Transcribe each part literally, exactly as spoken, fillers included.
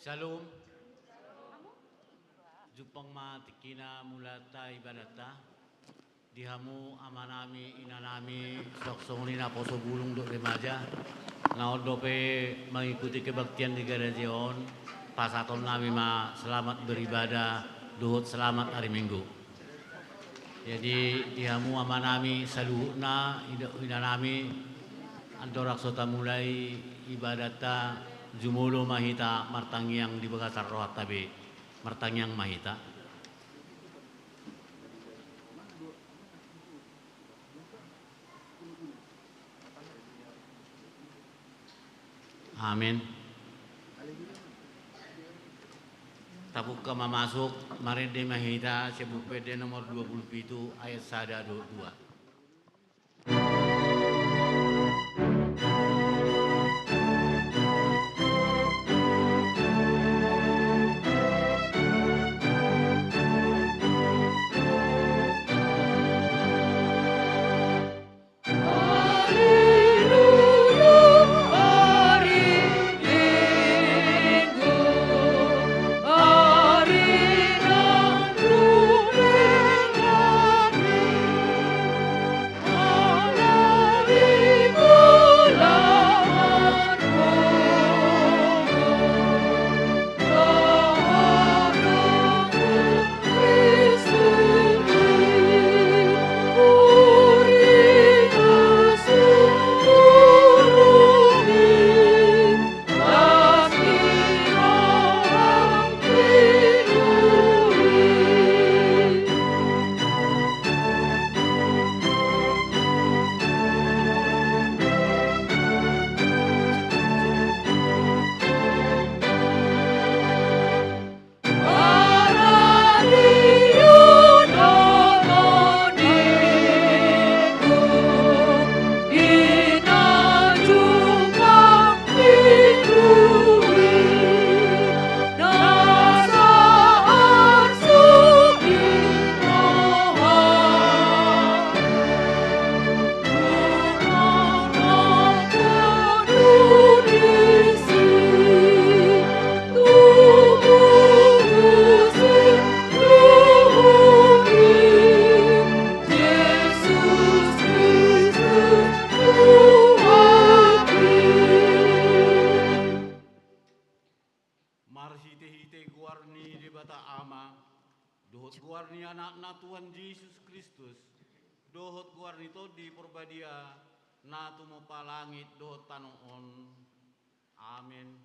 Shalom. Jumpang ma tingkina mulaanta ibadatta. Di hamu amanami, inanami, songon i naposo bulung dohot remaja, na on dope mangikuti kebaktian di gareja on, pasahatonnami ma selamat beribadah dohot selamat hari Minggu. Jadi, di hamu amanami saluhutna, ina-, inanami, andorang so tamulai ibadatta, jumolo ma hita martangiang di bagasan rohanta be. Martangiang ma hita. Amen. Tabuka ma masuk, marende ma hita, Sian Buku Ende nomor dua puluh pitu, ayat sada dohot dua. Marhitehite goar ni Debata Ama, dohot goar ni Anakna Tuhan Jesus Kristus, dohot goar ni Tondi Porbadia, na tumompa langit dohot tano on. Amen.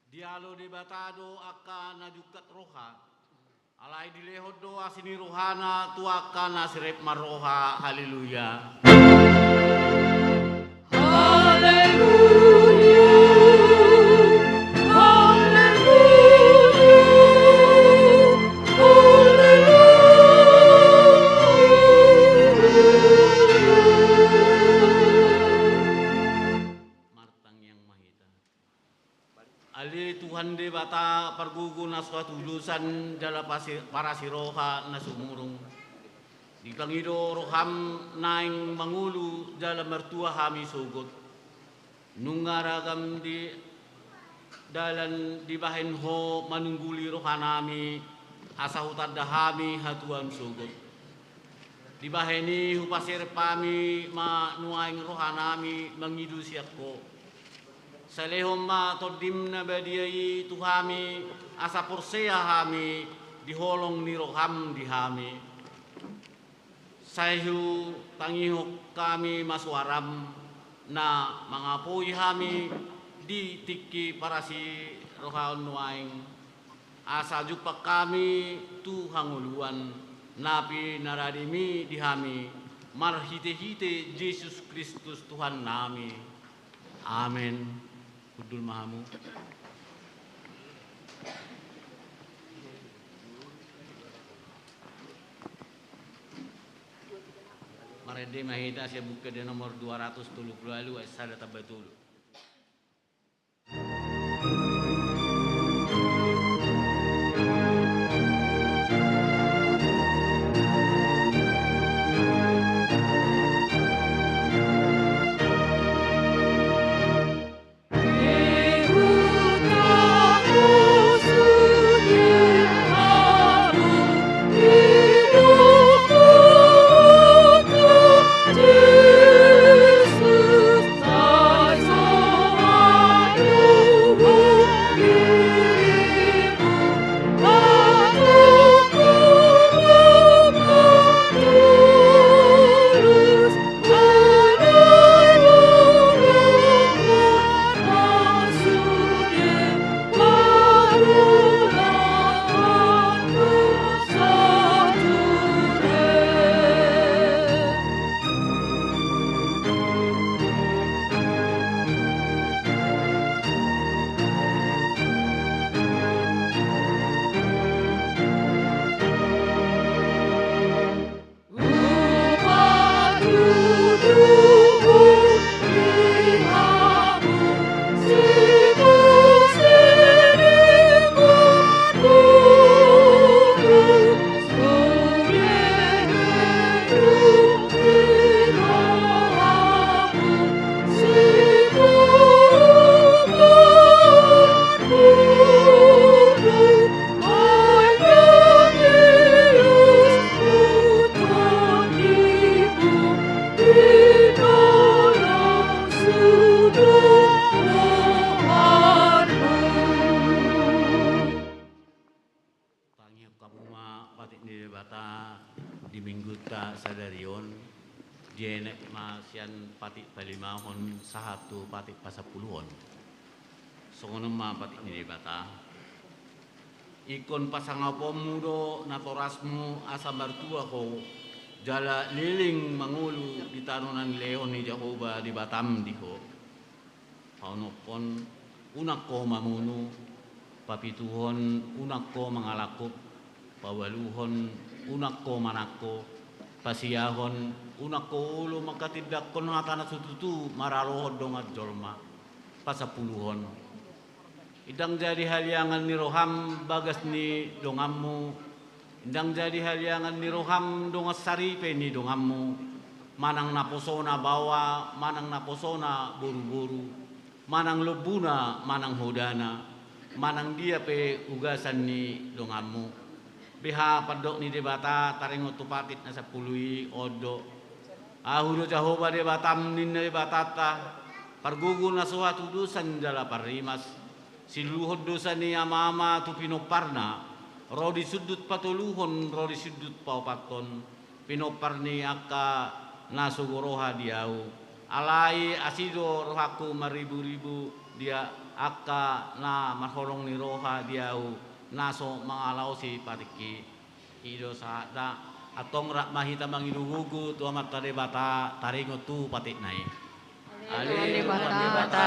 Dialo Debata do angka na jungkat roha, alai dilehon do asi ni rohana tu angka na sirep marroha. Haleluya. Haleluya. Haleluya. Haleluya. Martangiang ma hita. Ale Tuhan Debata pargogo na so hatudosan jala pasi-, parasi roha na sumurung. Dipangido roham naeng mangolu jala martua hami sogot. Nunga ragam di dalan dibahen Ho manungguli rohanami, asa hutanda hami hatuaon sogot. Dibahen i hupaserep hami ma nuaeng rohanami mangido sian Ho. Sai lehon ma Tondim na badia i tu hami, asa porsea hami di holong ni roham di hami. Sai hutangihon hami ma suaram na mangapoi hami di tingki parasi roha on nuaeng. Asa jumpang hami tu hangoluan na pinarademi di hami marhitehite Jesus Kristus Tuhannami. Amen. Hundul ma hamu. Marende ma hita sian Buku Ende nomor dua ratus tolu pulu ualu, ayat sada tamba tolu. Ungkap ma patik ni Debata di minggunta sadari on, dienet ma sian patik palimahon sahat tu patik pasampuluhon. Songon on ma patik ni Debata. Ingkon pasangaponmu do natorasmu asa martua ho, jala leleng mangolu di tano na nilehon ni Jahowa Debatam di ho. Paonomhon, unang ho mamunu. Papituhon, unang ho mangalangkup. Paualuhon, unang ho manangko. Pasiahon, unang ho olo manghatindanghon hata na so tutu maralohon dongan jolma. Pasampuluhon, ndang jadi haliangan ni roham bagas ni donganmu, ndang jadi haliangan ni roham dongan saripe ni donganmu, manang naposona baoa, manang naposona boruboru, manang lombuna, manang hodana, manang dia pe ugasan ni donganmu. Beha pandok ni Debata taringot tu patik na sampulu i, on do: Ahu do Jahowa Debatam, ninna Debatanta, pargogo na so hatudosan jala parrimas. Siluluhon dosa ni amaama tu pinomparna, ro di sundut patoluhon, ro di sundut paopathon, pinompar ni angka na sogo roha di ahu. Alai asi do rohangku marriburibu di a-, angka na marholong ni roha di ahu, na so mangalaosi patikki. I do sahatna. Antong rap ma hita mangido gogo tu Amanta Debata taringot tu patikna i. Ale Tuhan Debata,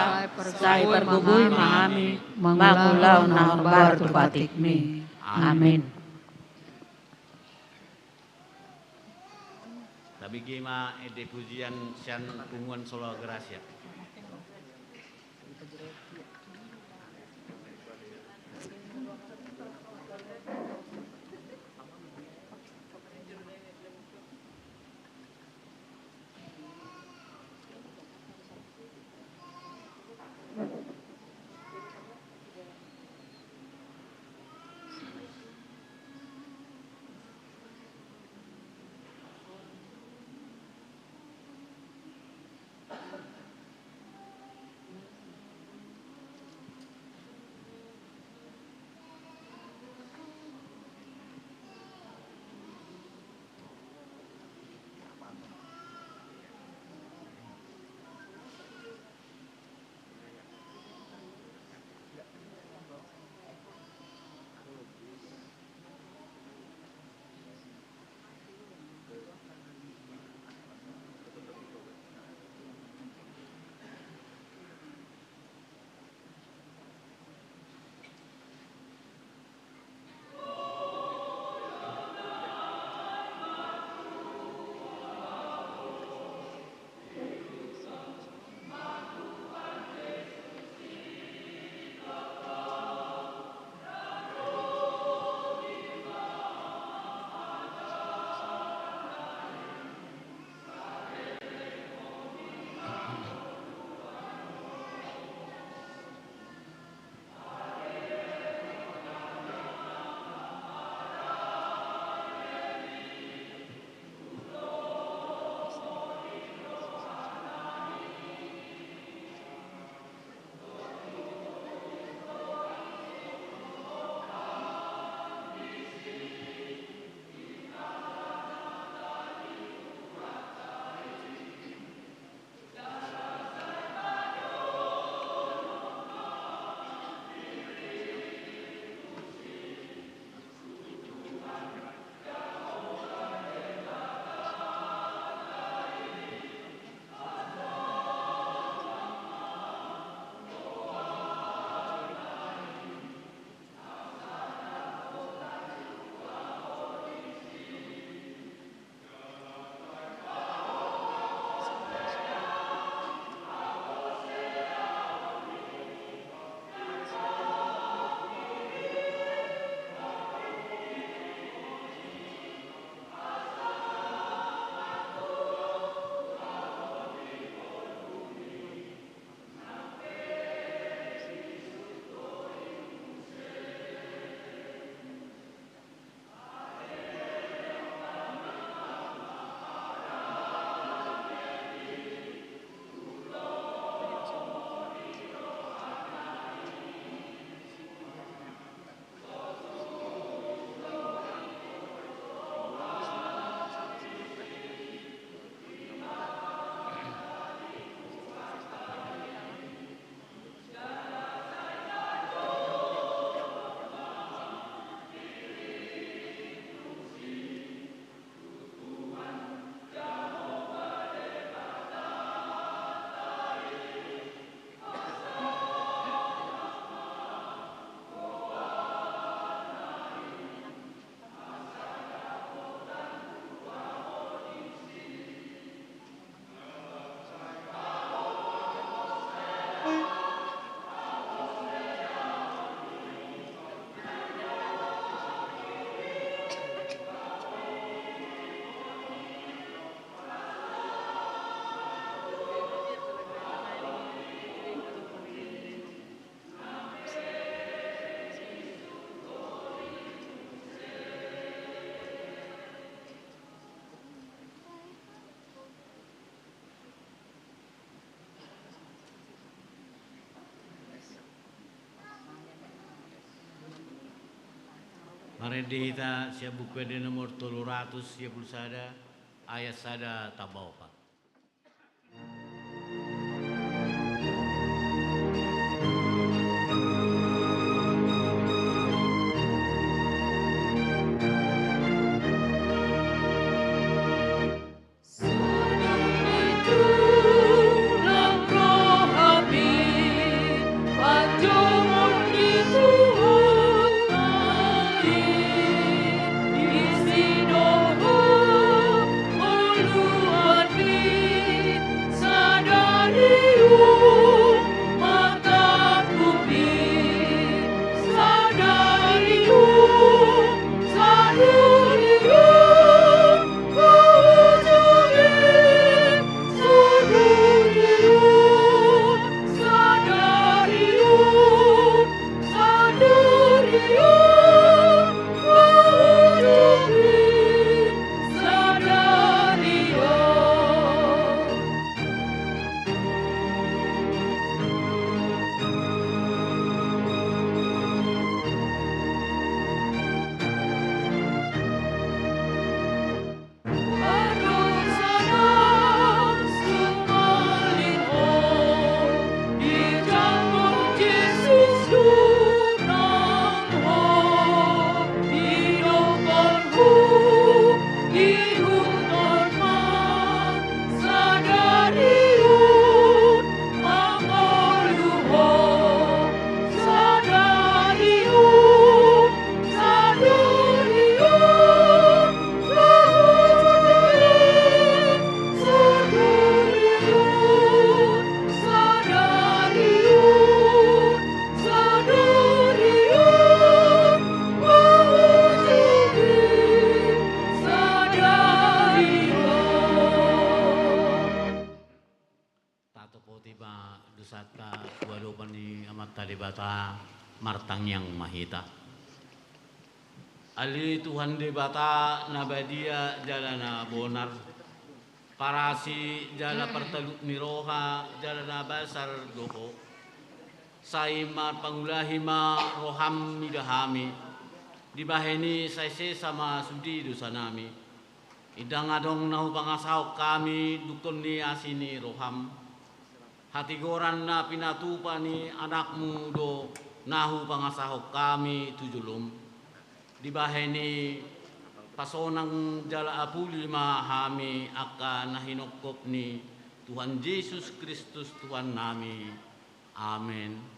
sai pargogoi ma hami mangulahon na hombar tu patikmi. Amin. Tabege ma ende pujian sian punguan Sola Gratia. Marende hita sian Buku Ende nomor tolu ratus sia pulu sada, ayat sada tamba opat. Tatopoti ma dosanta tu adopan ni Amanta Debata. Martangiang ma hita. Ale Tuhan Debata na badia jala na bonar, parasi jala partalup ni roha jala na basar do Ho. Sai marpangulahi ma roham mida hami, dibahen i sai sesa ma sude dosanami. Ndang adong na hupangasahon hami dungkon ni asi ni roham. Hatigoran na pinatupa ni Anakmu do na hupangasahon hami tu jolom. Dibahen i pasonang jala apuli ma hami angka na hinongkop ni Tuhan Jesus Kristus Tuhannami. Amen.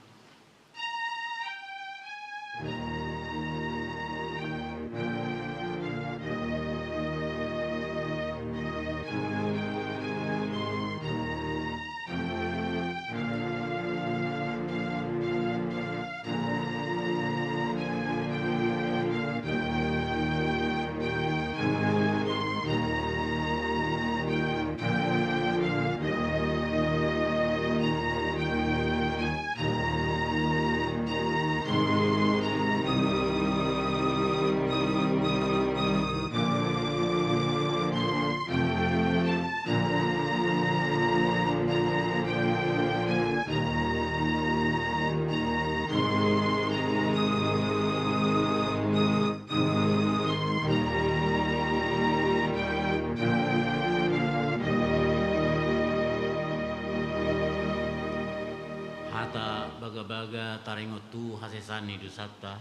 Hata bagabaga taringot tu hasesaan ni dosanta.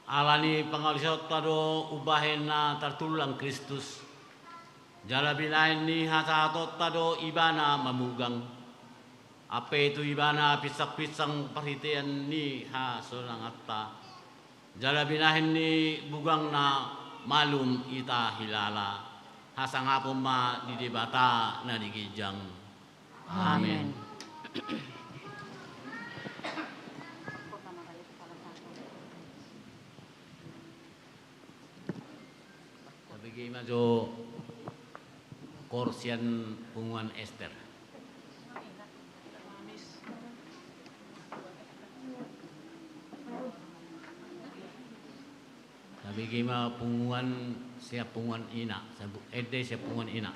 Ala ni pangalusionta do umbahen na tartullang Kristus. Jala binahen ni hasahatonta do Ibana mamugang. Ampe tu Ibana pinsangpinsang parhitean ni hasonanganta. Jala binahen ni bugangna malum hita hilala. Hasangapon ma di Debata na di ginjang. Amen. Amen. Tabege ma jo koor sian punguan Ester. Tabege ma punguan sian punguan ina, sabu-, ende sian punguan ina.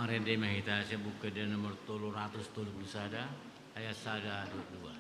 Marende ma hita sian Buku Ende nomor tolu ratus tolu pulu sada, ayat sada dohot dua.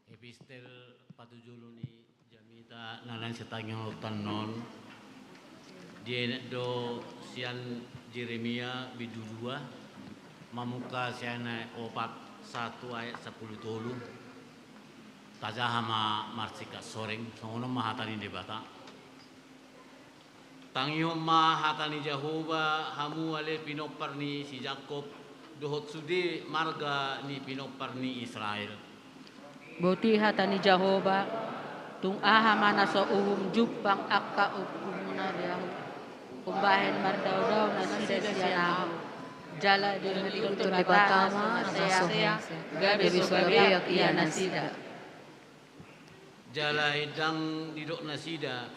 Epistel patujolo ni jamita na naeng sitangiangta on, dienet do sian Jeremia bindu dua, mamungka sian ayat opat sahat tu ayat sampulu tolu. Tajaha ma marsikat soreng, songon on ma hata ni Debata. Tangihon ma hata ni Jahowa, hamu ale pinompar ni si Jakkob, dohot sude marga ni pinompar ni Israel. Boti hata ni Jahowa: Tung aha ma na so uhum jumpang angka uhumna di ahu? Umbahen mardaodao nasida sian ahu, jala dihut-ihut Debata ma na so hea, gabe so gabeak ia nasida. Jala ndang didok nasida: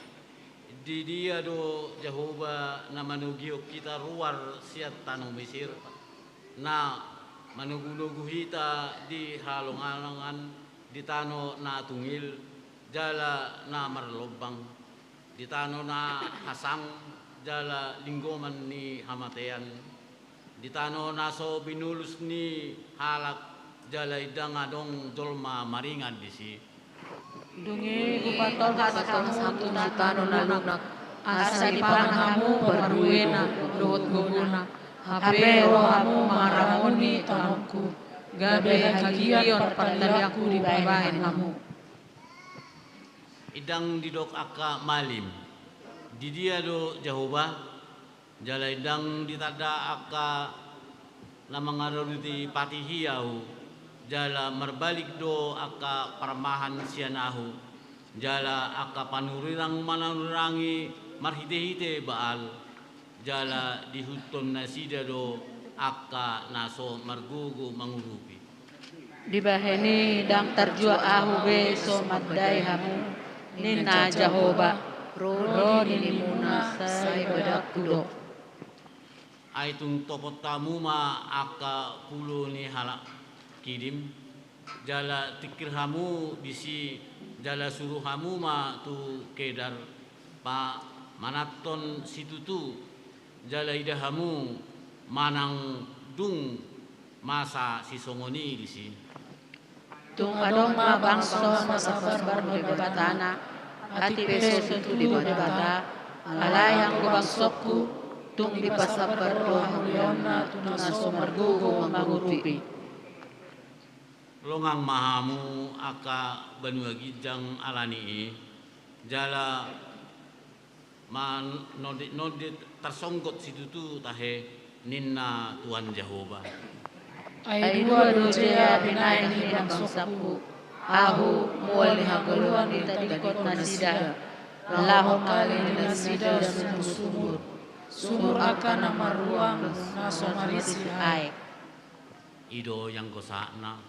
Di dia do Jahowa na manogihon hita ruar sian tano Mesir, na manogu-nogu hita di halongangan, di tano na tungil jala na marlombang, di tano na hasang jala linggoman ni hamatean, di tano na so binulus ni halak, jala ndang adong jolma maringan disi. Dung i hupatolhas hamu tu tano na lunak, asa dipangan hamu parbuena dohot gogona, hape ro hamu mangarangoni tanongku, gabe hagigion partalianku dibahen hamu. Ndang didok angka malim: Di dia do Jahowa? Jala ndang ditanda angka na mangaradoti patih i ahu, jala marbalik do angka parmahan sian ahu, jala angka panurirang manurirangi marhite-hite Baal, jala diihuthon nasida do angka na so margogo mangurupi. Dibahen i ndang tarjuak ahu be so mandai hamu, ninna Jahowa, ro di nimuna sai badakku do. Ai tung topot hamu ma angka pulo ni halak Kidim, jala tingkir hamu disi, jala suru hamu ma tu Kedar, pamananhon situtu, jala ida hamu manang dung masa sisongon i disi. Tung adong ma bangso na sabar-bar dohot Debatana, atik pe so tutu Debata. Alai anggo bangsongku, tung dipasabar do hamuliaonna tu na so margogo mangurupi. Longang ma hamu angka banua ginjang ala ni i, jala manondit-nondit tarsonggot situtu tahe, ninna Tuhan Jahowa. Ai dua do jea binahen ni bangsongku, ahu mual ni hangoluan ditadingkon nasida, laho mangkali nasida sumur-sumur, sumur angka na marruang na so marisi aek. I do ianggo sahatna.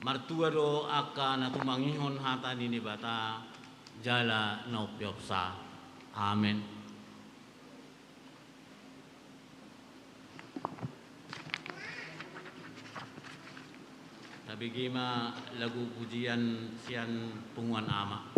Martua do angka na tumangihon hata ni Debata jala na umpeopsa. Amen. Tabege ma lagu pujian sian Punguan Ama.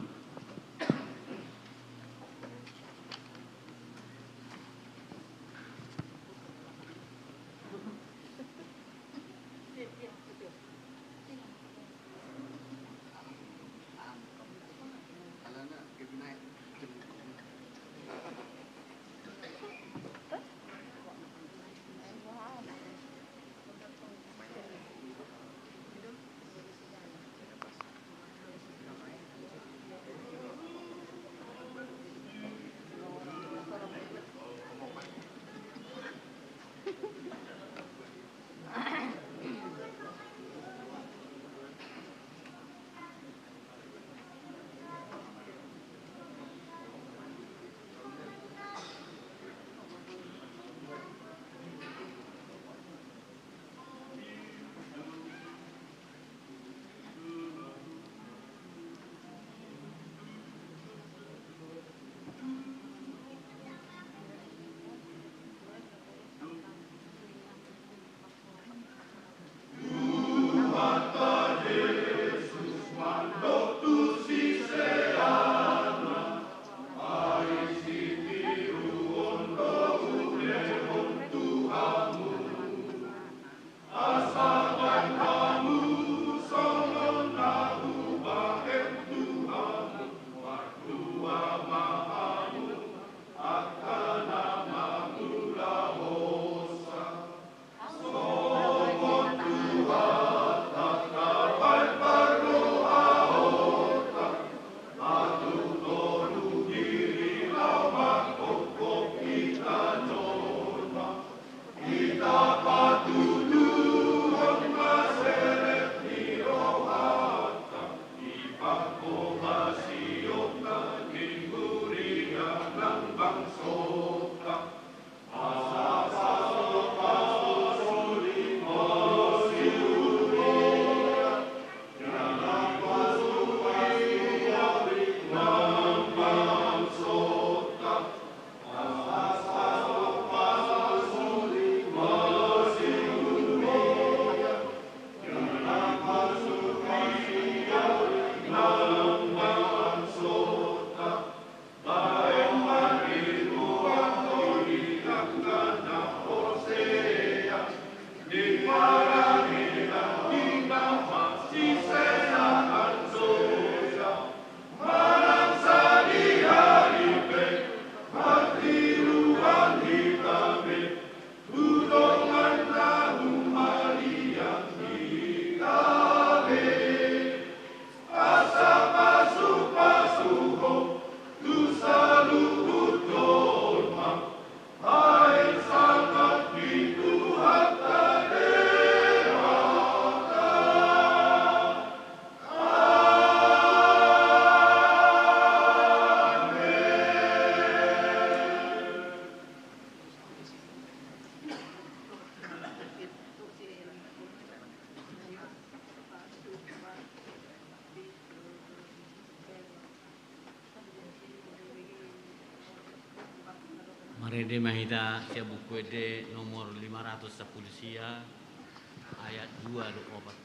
Marende ma hita sian Buku Ende nomor lima ratus sampulu sia, ayat dua dohot opat.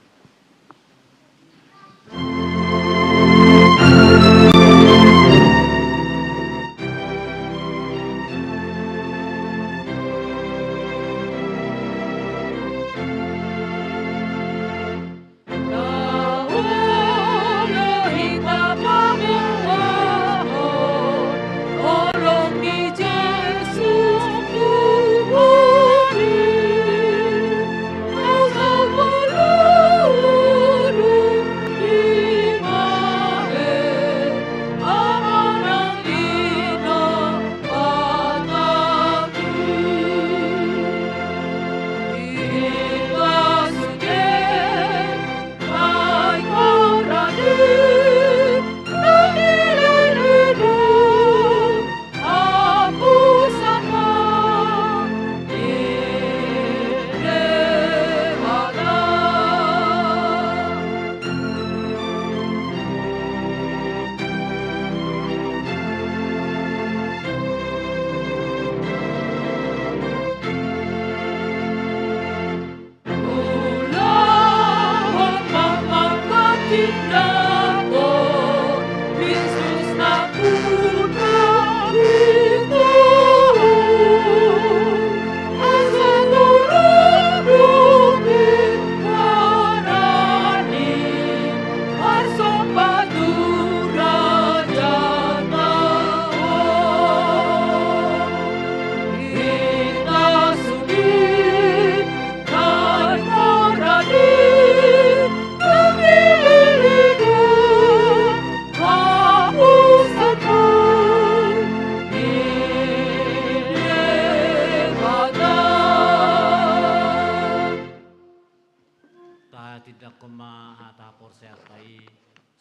Tindanghon ma hata haporseaonta i,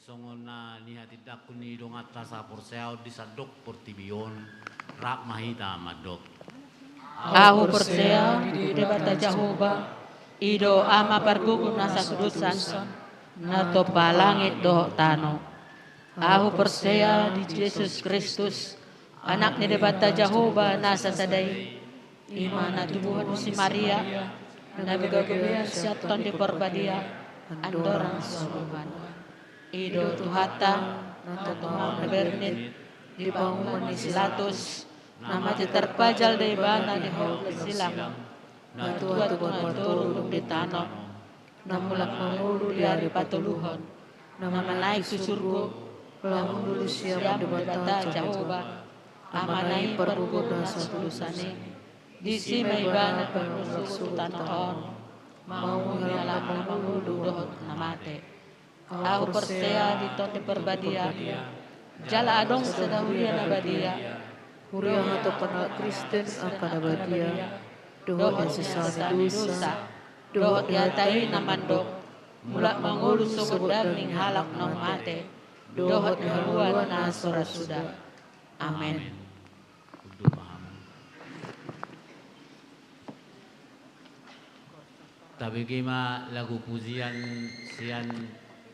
songon na nihatindangkon ni donganta sahaporseaon di sandok portibi on, rap ma hita mandok. Ahu porsea di Debata Jahowa, i do Ama pargogo na sasudusan, na tompa langit dohot tano. Ahu porsea di Jesus Kristus, Anak ni Debata Jahowa na sasada i, i ma na tubuhon ni si Maria, na bebea-bea sian Tondi Parbadia, andorang so uli banua. I do Tuhanta, na tumangihon na bernit, di panguhuman ni si Pilatus, na mate tarpajal do ibana di hau ni silang, na tua tu boan toru dung ditanom, na mulak mangolu di ari patoluhon, na manaek tu surgo, laho hundul sian Debata Jahowa, Amana i pargogo na sasudusan i, disi ma ibana mangolu tu tano on, mangihut halak na mangolu dohot na mate. Ahu porsea di Tondi Parbadia, jala adong sada huria na badia, huria hatopan halak Kristen angka na badia, dohot di hasesaan ni dosa, dohot di hata i na mandok, mulak mangolu sogot daging halak naung mate, dohot di haluaon na so ra suda. Amen. Tabege ma lagu pujian sian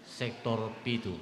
sektor pitu.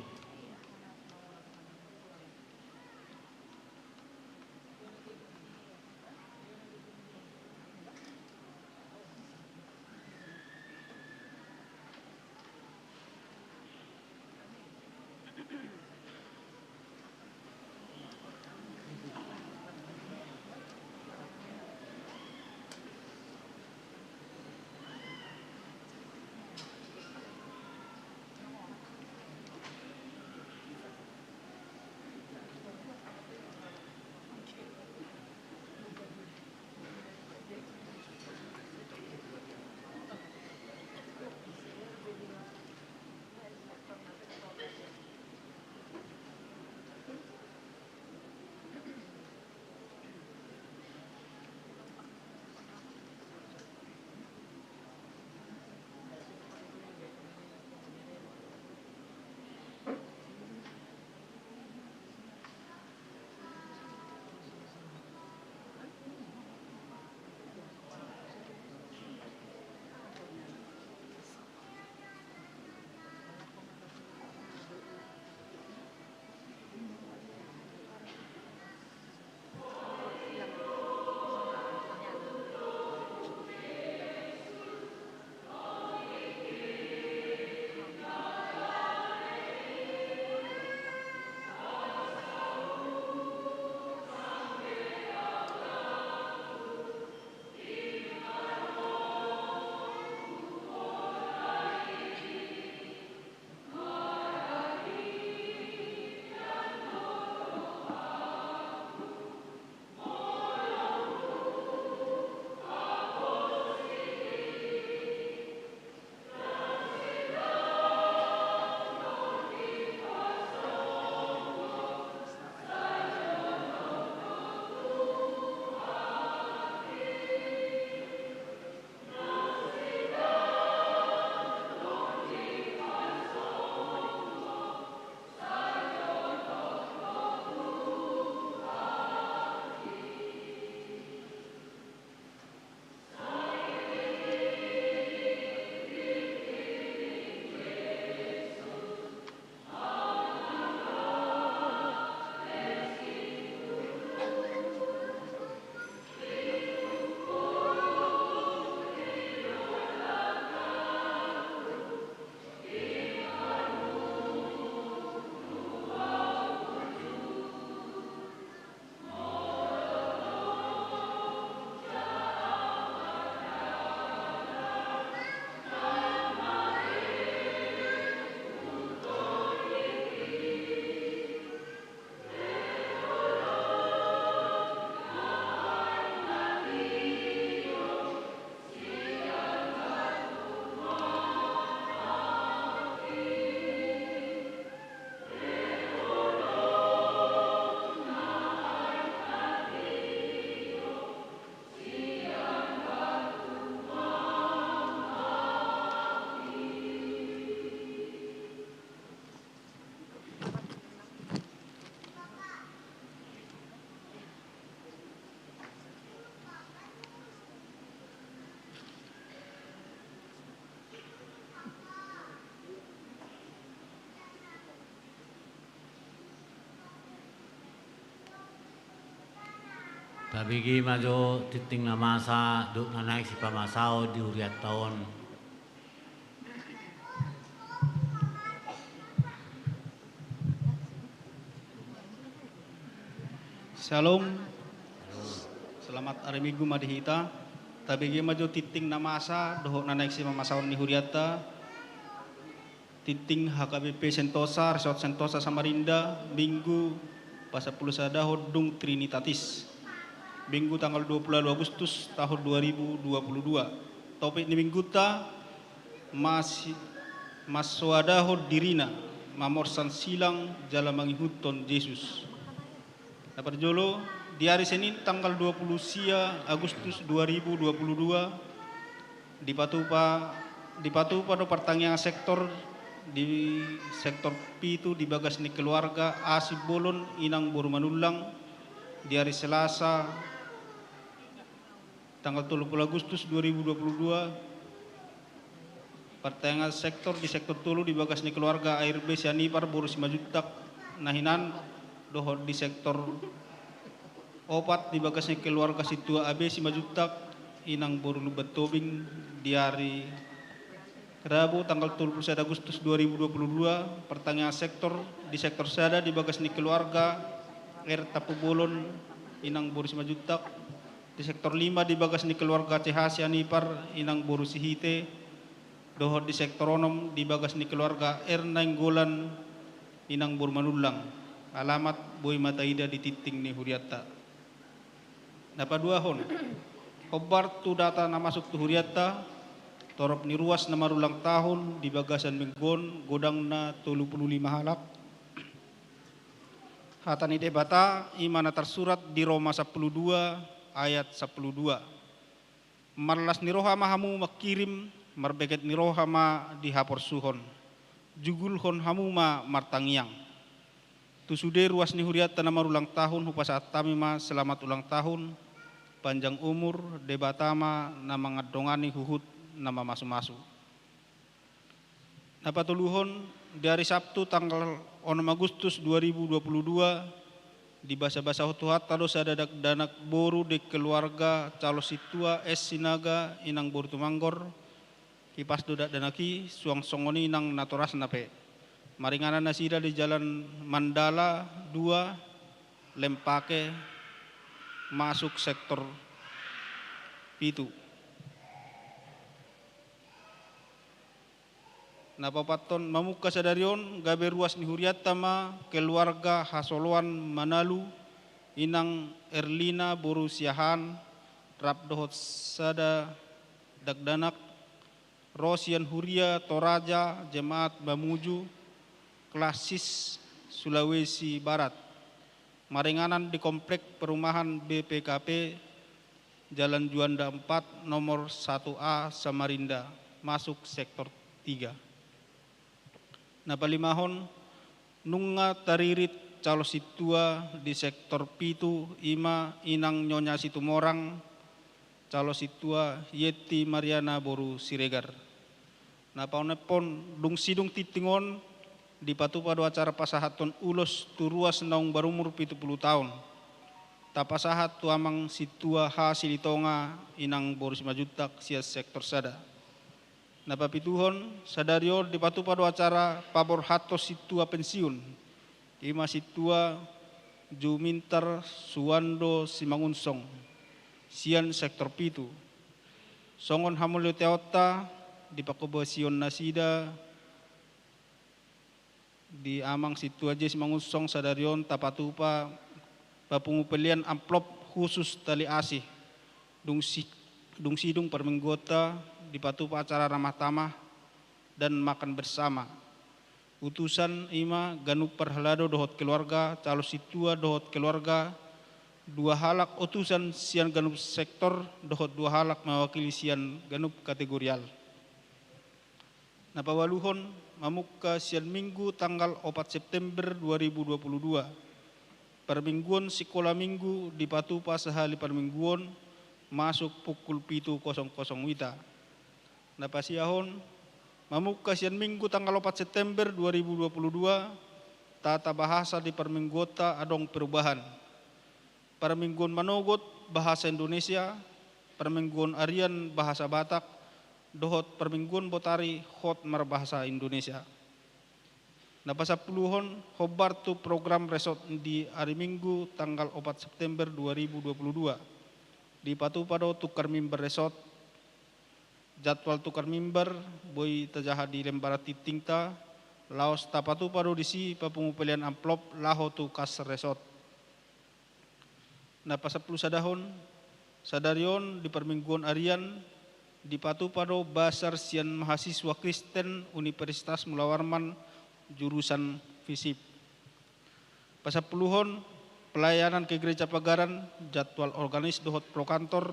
Tabege ma jo tinting na masa dohot na naeng sipamasaon di hurianta on. Shalom. Selamat hari Minggu ma di hita. Tabege ma jo tinting na masa dohot na naeng sipamasaon ni hurianta. Tinting H K B P Sentosa, Resort Sentosa Samarinda, Minggu, pasampulusadahon dung Trinitatis. Minggu tanggal dua puluh walu Agustus tahun dua ribu dua puluh dua. Topik ni minggunta, masi-, mansoadahon dirina, mamorsan silang jala mangihuthon Jesus. Na parjolo, di ari Senin tanggal dua puluh sia Agustus dua ribu dua puluh dua, dipatupa, dipatupa do partangiangan sektor di sektor pitu di bagas ni keluarga A Simbolon inang boru Manullang di ari Selasa tanggal tolu puluh Agustus dua ribu dua puluh dua, partangiangan sektor di sektor tolu di bagas ni keluarga A R B Sianipar boru Simanjuntak na hinan, dohot di sektor opat di bagas ni keluarga Sintua A B Simanjuntak inang boru Lumban Tobing di ari Rabu tanggal tolu puluh sada Agustus dua ribu dua puluh dua, partangiangan sektor di sektor sada di bagas ni keluarga R Tampubolon inang boru Simanjuntak, di sektor lima di bagas ni keluarga C H Sianipar inang boru Sihite, dohot di sektor onom di bagas ni keluarga R Nainggolan inang boru Manullang. Alamat boi ma taida di tinting ni hurianta. Na paduahon, hombar tu data na masuk tu hurianta, torop ni ruas na marulang tahun di bagasan minggu on godangna tolu puluh lima halak. Hata ni Debata i ma na tarsurat di Roma sampulu dua ayat sampulu dua. Marlas ni roha ma hamu mangkirim, marbeget ni roha ma di haporsuhon. Jugulhon hamu ma martangiang. Tu sude ruas ni hurianta na marulang tahun hupasahat hami ma selamat ulang tahun, panjang umur, Debata ma na mangandongani huhut na mamasumasu. Na patoluhon, di ari Sabtu tanggal onom Agustus dua ribu dua puluh dua, dibasabasahon Tuhanta do sada dakdanak boru di keluarga Calon Sintua S Sinaga inang boru Tumanggor. Hipas do dakdanak i, suang songon i nang natorasna pe. Maringanan nasida di Jalan Mandala dua, Lempake, masuk sektor pitu. Na paopathon, mamungka sadari on gabe ruas ni hurianta ma keluarga Hasoloan Manalu, inang Erlina boru Siahaan, rap dohot sada dakdanak, ro sian Huria Toraja Jemaat Mamuju, Klasis, Sulawesi Barat. Maringanan di komplek perumahan B P K P, Jalan Juanda empat, nomor satu A, Samarinda, masuk sektor tiga. Na palimahon, nunga taririt Calon Sintua di sektor pitu, i ma inang Nyonya Situmorang, Calon Sintua Yenti Mariana boru Siregar. Na paonomhon, dung sidung tinting on, dipatupa do acara pasahathon ulos tu ruas naung barumur pitu puluh taon. Tapasahat tu Amang Sintua H Silitonga inang boru Simanjuntak sian sektor sada. Na papituhon, sadari on dipatupa do acara paborhathon sintua pensiun, i ma Sintua Jumintar Suwando Simangunsong, sian sektor pitu. Songon hamuliateonta di panghobasion nasida di Amang Sintua J Simangunsong, sadari on tapatupa papungu pelean amplop khusus tali asi. Dung si-, dung sidung parmingguonta dipatupa acara ramah tamah dan makan bersama. Utusan i ma ganup parhalado dohot keluarga, Calon Sintua dohot keluarga, dua halak utusan sian ganup sektor dohot dua halak mewakili sian ganup kategorial. Na paualuhon, mamungka sian Minggu tanggal opat September dua ribu dua puluh dua. Parmingguon sikola Minggu dipatupa sahali parmingguon, masuk pukul pitu kosong kosong wita. Na pasiahon, mamungka sian Minggu tanggal opat September dua ribu dua puluh dua, tata bahasa di parmingguonta adong perubahan. Parmingguon manogot, Bahasa Indonesia, Permingguan Harian Bahasa Batak, dohot Permingguan Botari Hot Marbahasa Indonesia. Na pasampuluhon, hombar tu program resort di ari Minggu tanggal opat September dua ribu dua puluh dua. Dipatupa do tukar mimbar resort. Jadwal tukar mimbar boi tajaha di lembar tingtingta, laos tapatupa do disi papungu pelean amplop laho tu kas resort. Na pasampulu sadahon, sadari on di parmingguon arian, dipatupa do basar sian mahasiswa Kristen Universitas Mula Warman, jurusan FISIP. Pasampuluhon, pelayanan kegerejapagaran, jadwal organis dohot prokantor,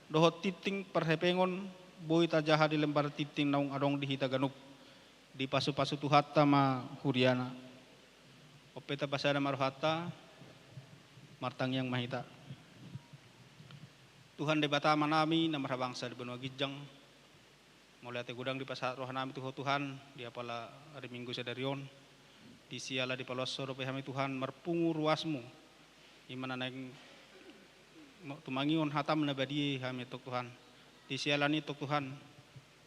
dohot tingting parhepengon, boi tajaha di lembar tingting naung adong di hita ganup. Dipasupasu Tuhanta ma huriana. Onpe tapasada ma rohanta, martangiang ma hita. Tuhan Debata Amanami, na marhabangsa di banua ginjang, mauliate godang dipasahat rohanami tu Ho Tuhan, di apala ari Minggu sadari on, di siala dipaloas Ho dope hami Tuhan, marpungu ruasmu, i ma na naeng mo-, tumangihon hatam na badia i hami antong Tuhan. Di siala ni antong Tuhan,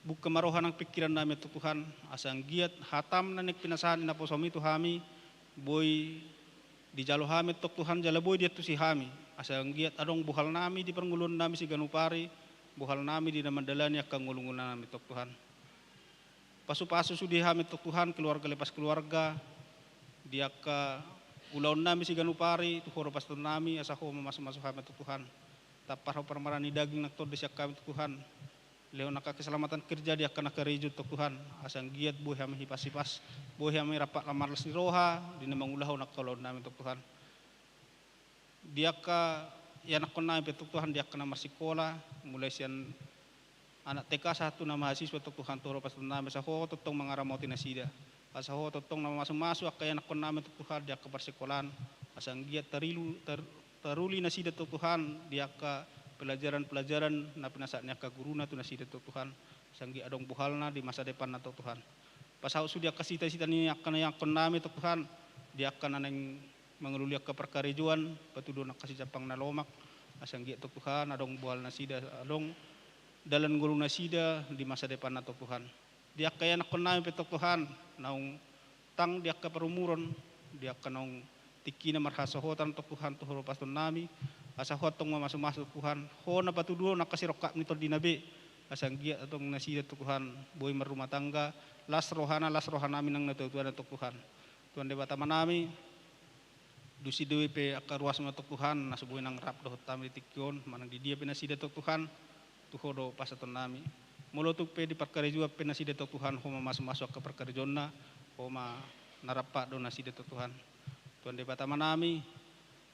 buka ma roha nang pingkirannami antong Tuhan, asa anggiat hatam na naeng pinasahat ni naposomi tu hami, boi dijalo hami antong Tuhan, jala boi diantusi hami, asa anggiat adong bohalnami di parngoluonnami siganup ari, bohalnami di na mandalani angka ngolungolunami antong Tuhan. Pasupasu sude hami antong Tuhan, keluarga lepas keluarga, di angka ulaonnami siganup ari, tu Ho do pasahatonnami, asa Ho mamasumasu hami antong Tuhan. Tampar Ho parmaraan ni daging nang tondi sian hami antong Tuhan. Lehon angka keselamatan kerja di angka na karejo antong Tuhan, asa anggiat boi hami hipas-hipas, boi hami rap lam marlas ni roha, di na mangulahon angka ulaonnami antong Tuhan. Di angka ianakkonnami pe antong Tuhan, di angka na marsikola, mulai sian anak T K sahat tu na mahasiswa antong Tuhan, tu Ho do pasahatonnami, asa Ho tongtong mangaramoti nasida. Asa Ho tongtong na mamasumasu angka ianakkonnami antong Tuhan, di angka parsikolaan, asa anggiat tarilu, tar-, taruli nasida antong Tuhan, di angka pelajaran-pelajaran na pinasahat ni angka guruna tu nasida antong Tuhan, asa anggiat adong bohalna di masa depanna antong Tuhan. Pasaut sude angka sita-sita ni angka na ianakkonnami antong Tuhan, di angka na naeng mangalului angka parkarejoan, patuduhon angka sijampang na lomak, asa anggiat antong Tuhan, adong bohal nasida, adong dalan ngolu nasida di masa depanna antong Tuhan. Di angka ianakkonnami pe antong Tuhan, naung tang di angka parumuron, di angka naung tingkina marhasohotan antong Tuhan, tu Ho do pasahatonnami, asa Ho tongtong mamasumasu Tuhan, Ho na patuduhon angka sirongkap ni tondina be, asa anggiat adong nasida antong Tuhan, boi marrumah tangga, las rohana, las rohanami nang natuatuana antong Tuhan. Tuhan Debata Amanami, dung i do i pe angka ruasmi antong Tuhan, na so boi nang rap dohot hami di tingki on, manang di dia pe nasida antong Tuhan, tu Ho do pasahatonnami. Molo tung pe di parkarejoan pe nasida antong Tuhan, Ho mamasumasu angka parkarejoanna, Ho ma na rap do nasida antong Tuhan. Tuhan Debata Amanami,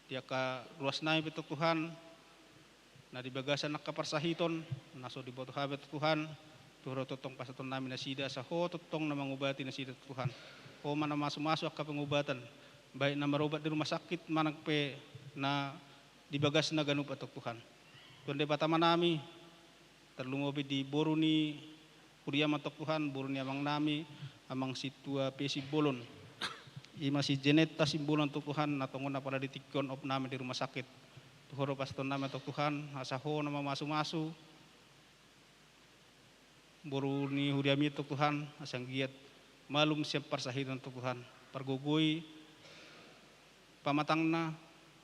di angka ruasnami pe antong Tuhan, na di bagasan angka parsahiton, na so diboto hami antong Tuhan, tu Ho do tongtong pasahatonnami nasida, asa Ho tongtong na mangobati nasida antong Tuhan. Ho ma na mamasumasu angka pengobatan, baik na marobat di rumah sakit, manang pe na di bagasna ganup antong Tuhan. Tuhan Debata Amanami, tarlumobi di boru ni huriam antong Tuhan, boru ni amangnami, Amang Sintua P. Simbolon. I ma si Jeneta Simbolon antong Tuhan, na tongon apala di tingki on opnami di rumah sakit. Tu Ho do pasahatonnami antong Tuhan, asa Ho na mamasumasu boru ni huriami antong Tuhan, asa anggiat malum sian parsahiton antong Tuhan. Pargogoi pamatangna,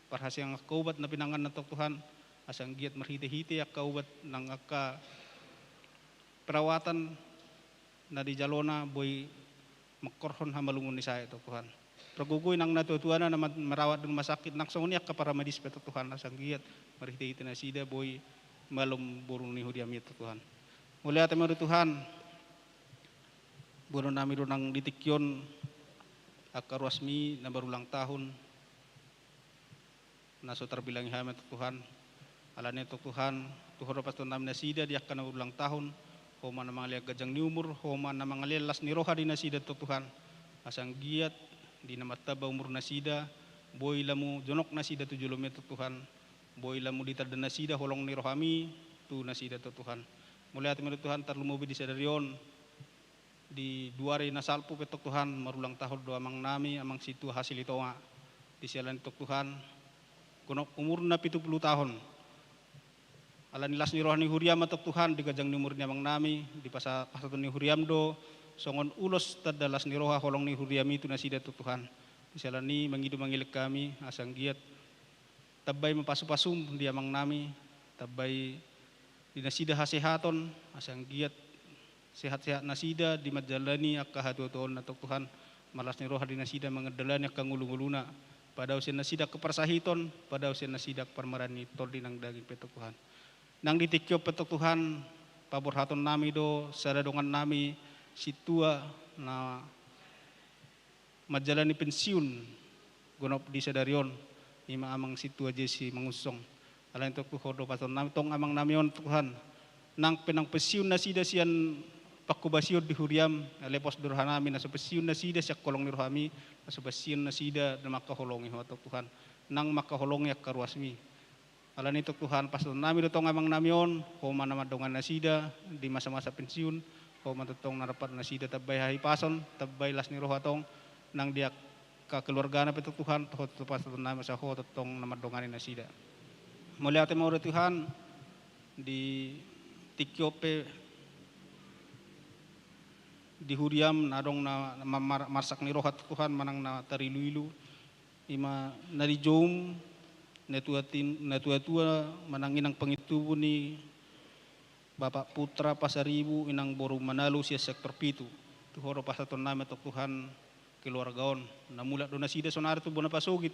parhaseang angka ubat na pinanganna antong Tuhan, asa anggiat marhitehite angka ubat nang angka perawatan na dijalona boi mangkorhon hamalumon ni sae antong Tuhan. Pargogoi nang natuatuana na ma-, marawat di rumah sakit, nang songon i angka paramedis pe antong Tuhan, asa anggiat marhitehite nasida boi malum boru ni huriami antong Tuhan. Mauliate ma di Tuhan, boanonnami do nang di tingki on angka ruasmi na marulang tahun, na so tarbilangi hami antong Tuhan. Alani antong Tuhan, tu Ho do pasahatonnami nasida di angka na marulang tahun, Ho ma na mangalean ganjang ni umur, Ho ma na mangalean las ni roha di nasida antong Tuhan. Asa anggiat di na martamba umur nasida, boi lamu jonok nasida tu jolomi antong Tuhan, boi lamu ditanda nasida holong ni rohami tu nasida antong Tuhan. Mauliate ma di Tuhan, tarlumobi di sadari on, di dua ari na salpu pe antong Tuhan, marulang tahun do amangnami, Amang Sintua Hasilitonga. Di siala ni antong Tuhan, gonop umurna pitu pulu tahun. Ala ni las ni roha ni huriaM antong Tuhan, di ganjang ni umur ni amangnami, di pasa-, pasahaton ni huriaM do songon ulos tanda las ni roha holong ni huriaMi tu nasida antong Tuhan. Di siala ni i mangido mangelek hami, asa anggiat tambai ma pasupasuM di amangnami, tambai di nasida hasehaton, asa anggiat sehat-sehat nasida di manjalani angka hatuatuaonna antong Tuhan, marlas ni roha di nasida manjallani angka ngolungoluna, padao sian nasida angka parsahiton, padao sian nasida angka parmaraan ni tondi nang daging pe antong Tuhan. Nang di tingki on pe antong Tuhan, paborhatonnami do sada dongannami sintua na manjalani pensiun gonop di sadari on, ima Amang Sintua Jesi Mangunsong. Alani antong Tuhan, do pasahatonnami tong amangnami on Tuhan, nang pe nang pensiun nasida sian pangkobasion di huriaM, ale pos do rohanami na so pensiun nasida sian holong ni rohaMi, na so pensiun nasida na mangkaholongi Ho antong Tuhan, nang mangkaholongi angka ruasMi. Alani antong Tuhan, pasahatonnami do tong amangnami on, Ho ma na mandongani nasida di masa-masa pensiun, Ho ma tongtong na rap do nasida tambai hahipason, tambai las ni roha tong, nang di angka keluargana pe antong Tuhan, Ho tongtong pasahatonnami asa Ho tongtong na mandongani nasida. Mauliate ma Ho Tuhan, di tingki on pe di huriaM na adong na mar-, mar-, marsak ni roha antong Tuhan, manang na tarilu-ilu, ima na di jouM, natua-tin-, natua-tua manang inang pangintubu ni Bapak Putra Pasaribu, inang boru Manalu sian sektor pitu. Tu Ho do pasahatonnami antong Tuhan keluarga on. Na mulak do nasida sonari tu bona pasogit,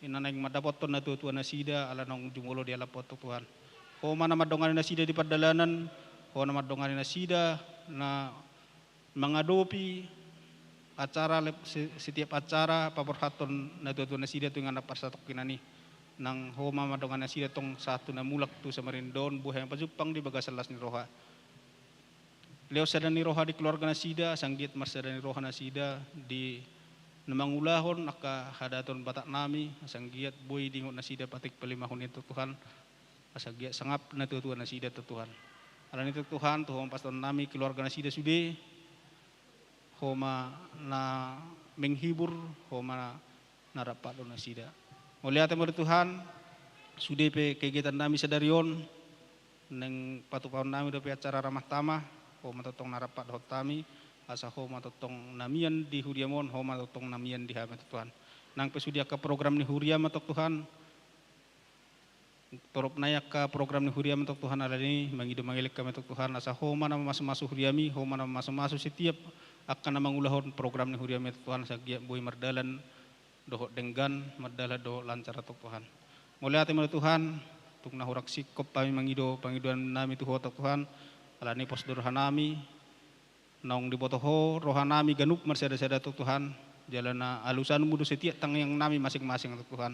ina naeng mandapothon natua-tua nasida ala naung jumolo dialap Ho antong Tuhan. Ho ma na mandongani nasida di pardalanan, Ho na mandongani nasida na mangadopi acara lep-, se-, setiap acara paborhathon natua-tua nasida tu inganan parsatongkinan i. Nang Ho ma mandongani nasida tong sahat tu na mulak tu Samarinda on, boha na pajumpang di bagasan las ni roha. Lehon sada ni roha di keluarga nasida, asa anggiat marsada ni roha nasida di na mangulahon angka hadaton Bataknami, asa anggiat boi diingot nasida patik palimahon i antong Tuhan, asa anggiat sangap natua-tua nasida antong Tuhan. Alani antong Tuhan, tu Ho ma pasahatonnami keluarga nasida sude, Ho ma na menghibur, Ho ma na rap do nasida. Mauliate ma Ho Tuhan, sude pe kegiatannami sadari on, naeng patupaonnami dope acara ramah tamah, Ho ma tongtong na rap dohot hami, asa Ho ma tongtong na mian di huriaM on, Ho ma tongtong na mian di hami antong Tuhan. Nang pe sude angka program ni huriaM antong Tuhan, torop nai angka program ni huriaM antong Tuhan, alani i mangido mangelek hami antong Tuhan, asa Ho ma na mamasu-masu huriaMi, Ho ma na mamasu-masu setiap angka na mangulahon program ni huriaMi antong Tuhan, asa anggiat boi mardalan dohot denggan, mardalan dohot lancar antong Tuhan. Mauliate ma Ho Tuhan, tung na hurang singkop hami mangido pangidoannami tu Ho antong Tuhan, alani pos do rohanami, naung diboto Ho rohanami ganup marsada-sada antong Tuhan, jala na alusanMu do setiap tangiangnami masing-masing antong Tuhan.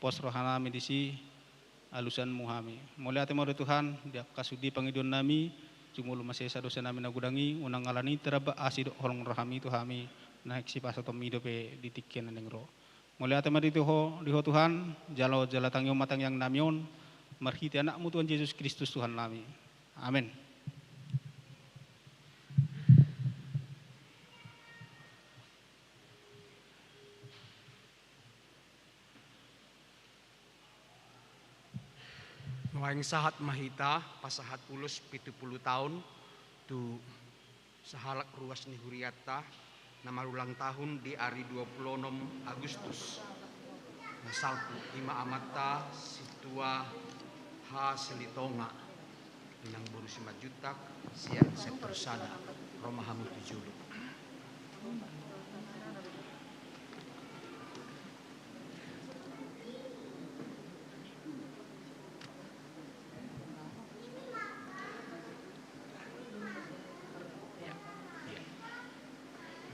Pos rohanami disi, alusanMu hami. Mauliate ma Ho Tuhan, di angka sude pangidoannami, jumolo ma sesa dosanami na godang i, unang alani i tarabak asi dohot holong ni rohaMi tu hami, naeng sipasahatonMi dope di tingki na naeng ro. Mauliate ma di tu Ho, di Ho Tuhan, jalo jala tangihon ma tangiangnami on, marhite AnakMu Tuhan Jesus Kristus Tuhannami. Amen. Nuaeng sahat ma hita pasahat ulos pitu pulu taon tu sahalak ruas ni hurianta na marulang tahun di ari dua pulu onom Agustus. Na salpu, ima amanta Sintua H. Silitonga, inang boru Simanjuntak, sian sektor sada, ro ma hamu tu jolo.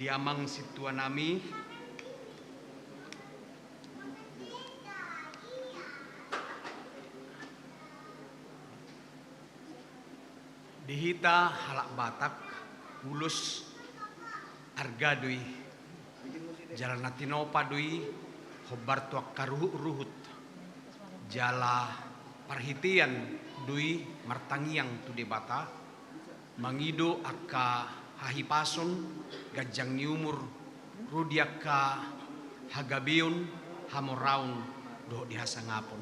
Di amang sintuanami. Di hita halak Batak, ulos arga do i, jala na tinopa do i hombar tu angka ruhut-ruhut, jala parhitean do i martangiang tu Debata, mangido angka hahipason, ganjang ni umur, ro di angka hagabeon, hamoraon, dohot di hasangapon.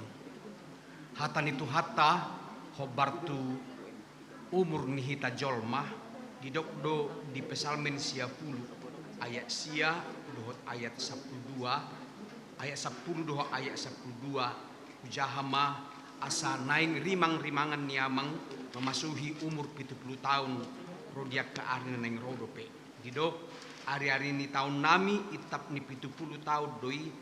Hata ni Tuhanta, Hombar tu umur ni hita jolma, didok do di Psalmen sia pulu ayat sia dohot ayat sampulu dua, ayat sampulu dohot ayat sampulu dua, hujaha ma asa naeng rimangrimangan ni amang mamasuhi umur pitu pulu taon ro di angka ari na naeng ro dope. Didok, ariari ni taonnami intap ni pitu pulu taon do i,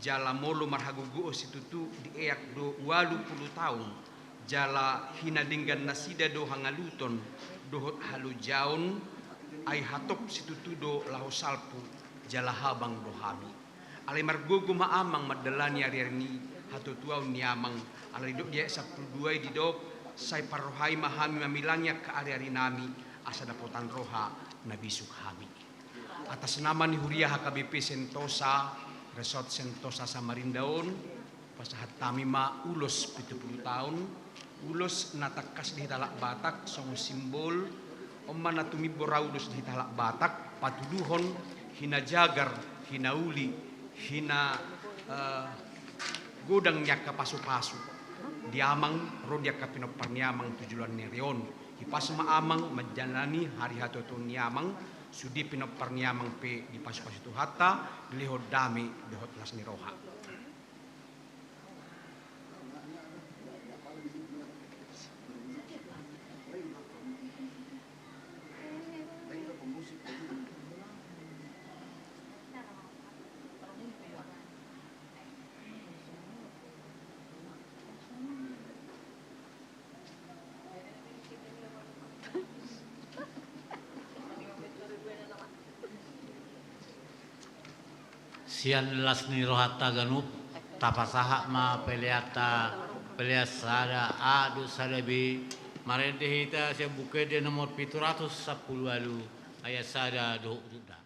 jala molo marhagogoon situtu dieak do ualu pulu taon, jala hinadenggan nasida do hangaluton dohot halojaon, ai hatop situtu do laho salpu, jala habang do hami. Alai margogo ma amang mandalani ariari ni hatuatuaon ni amang, alai didok di ayat sampulu dua i didok, sai parrohai ma hami mamilangi angka ariarinami, asa dapotan roha na bisuk hami. Atas nama ni huria H K B P Sentosa, Resort Sentosa Samarinda on, pasahat hami ma ulos pitu pulu taon, ulos na tangkas di hita halak Batak songon simbol, on ma na tumimbor ulos di hita halak Batak, patuduhon hinajagar, hinauli, hina, eh, godang ni angka pasupasu di amang ro di angka pinompar ni amang tu joloan ni ari on. Hipas ma amang manjalani ari hatuatuaon ni amang, sude pinompar ni amang pe dipasupasu Tuhanta, dilehon dame dohot las ni roha. Sian las ni rohanta ganup, tapasahat ma peleanta, pelean sada A dohot sada B, marende hita sian Buku Ende nomor pitu ratus sampulu ualu, ayat sada dohot udutna.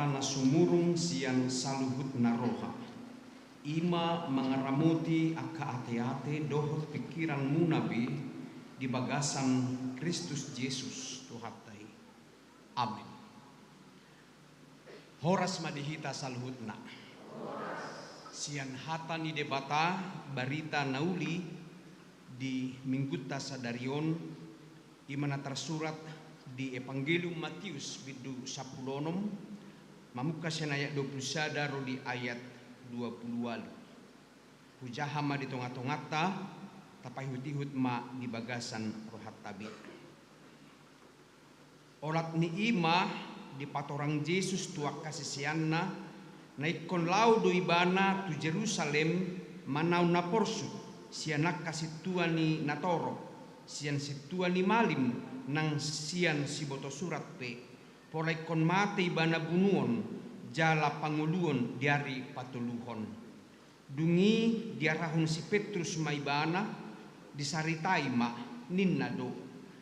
na sumurung sian saluhutna roha. I ma mangaramoti angka ateate dohot pingkiranmuna be di bagasan Kristus Jesus Tuhanta i. Amen. Horas ma di hita saluhutna. Sian hata ni Debata, barita na uli di minggunta sadari on, i ma na tarsurat di Evangelium Matius bindu sampulu onom, mamungka sian ayat dua pulu sada ro di ayat dua pulu ualu. Hujaha ma di tongatonganta, tapaihutihut ma di bagasan rohanta be. Olat ni i ma dipatorang Jesus tu angka siseanna, na ingkon laho do ibana tu Jerusalem manaon na porsuk sian angka sintua ni natorop, sian sintua ni malim nang sian sibotosurat pe, pola ingkon mate ibana bunuon jala pangoluon di ari patoluhon. Dung i diarahon si Petrus ma ibana, disaritai ma, ninna do: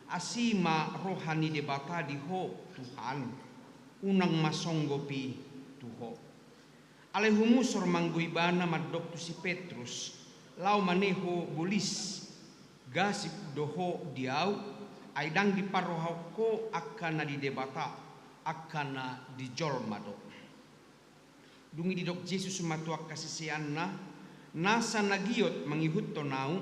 Asi ma roha ni Debata di ho, Tuhan, unang ma songgop i tu ho. Alai humusor ma anggo ibana mandok tu si Petrus: Laho ma ne ho bolis, gasip do ho di ahu, ai ndang diparrohahon ho angka na di Debata, angka na di jolma do. Dung i didok Jesus ma tu angka siseanna: Nasa na giot mangihuthon ahu,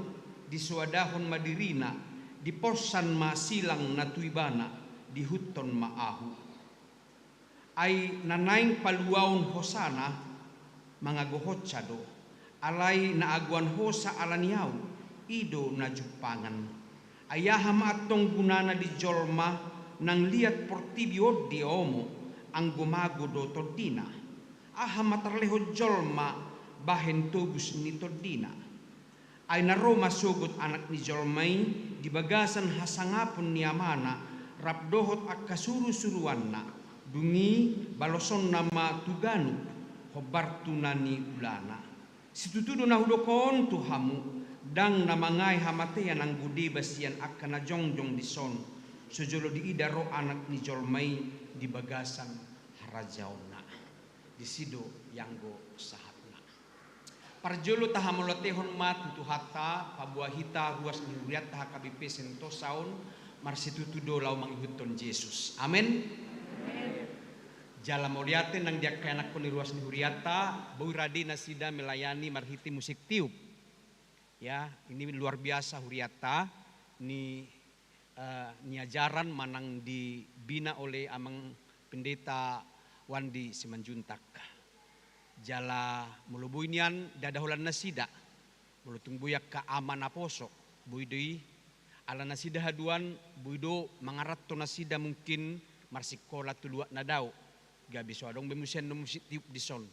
disoadahon ma dirina, diporsan ma silang na tu ibana, diihuthon ma ahu. Ai na naeng paluaon hosana, mangagohonsa do, alai na agoan hosa ala ni ahu, i do na jumpangan. Ai aha ma antong gunana di jolma nang liat portibi on diomo, anggo mago do tondina? Aha ma tarlehon jolma bahen tobus ni tondina? Ai na ro ma sogot Anak ni jolma i di bagasan hasangapon ni Amana rap dohot angka surusuruanna, dung i balosonna ma tu ganup, hombar tu na niulana. Situtu do na hudok on tu hamu, ndang na mangae hamatean anggo deba sian angka na jongjong dison, sojolo diida ro Anak ni jolma i di bagasan harajaonna. Disi do ianggo sahatna. Parjolo tahamauliatehon ma tu Tuhanta, paboa hita ruas ni hurianta H K B P Sentosa on marsitutu do laho mangihuthon Jesus. Amen. Jala mauliate nang di angka ianakhon ni ruas ni hurianta, boi rade nasida melayani marhite musik tiup. Ya, ini luar biasa hurianta ni, eh, niajaran manang dibina oleh Amang Pendeta Wandi Simanjuntak. Jala molo boi nian ndada holan nasida, molo tung boi angka ama naposo, boi do i, ala nasida haduan, boi do mangaranto nasida mungkin marsikola tu luat na dao, gabe so adong be muse annon musik tiup dison.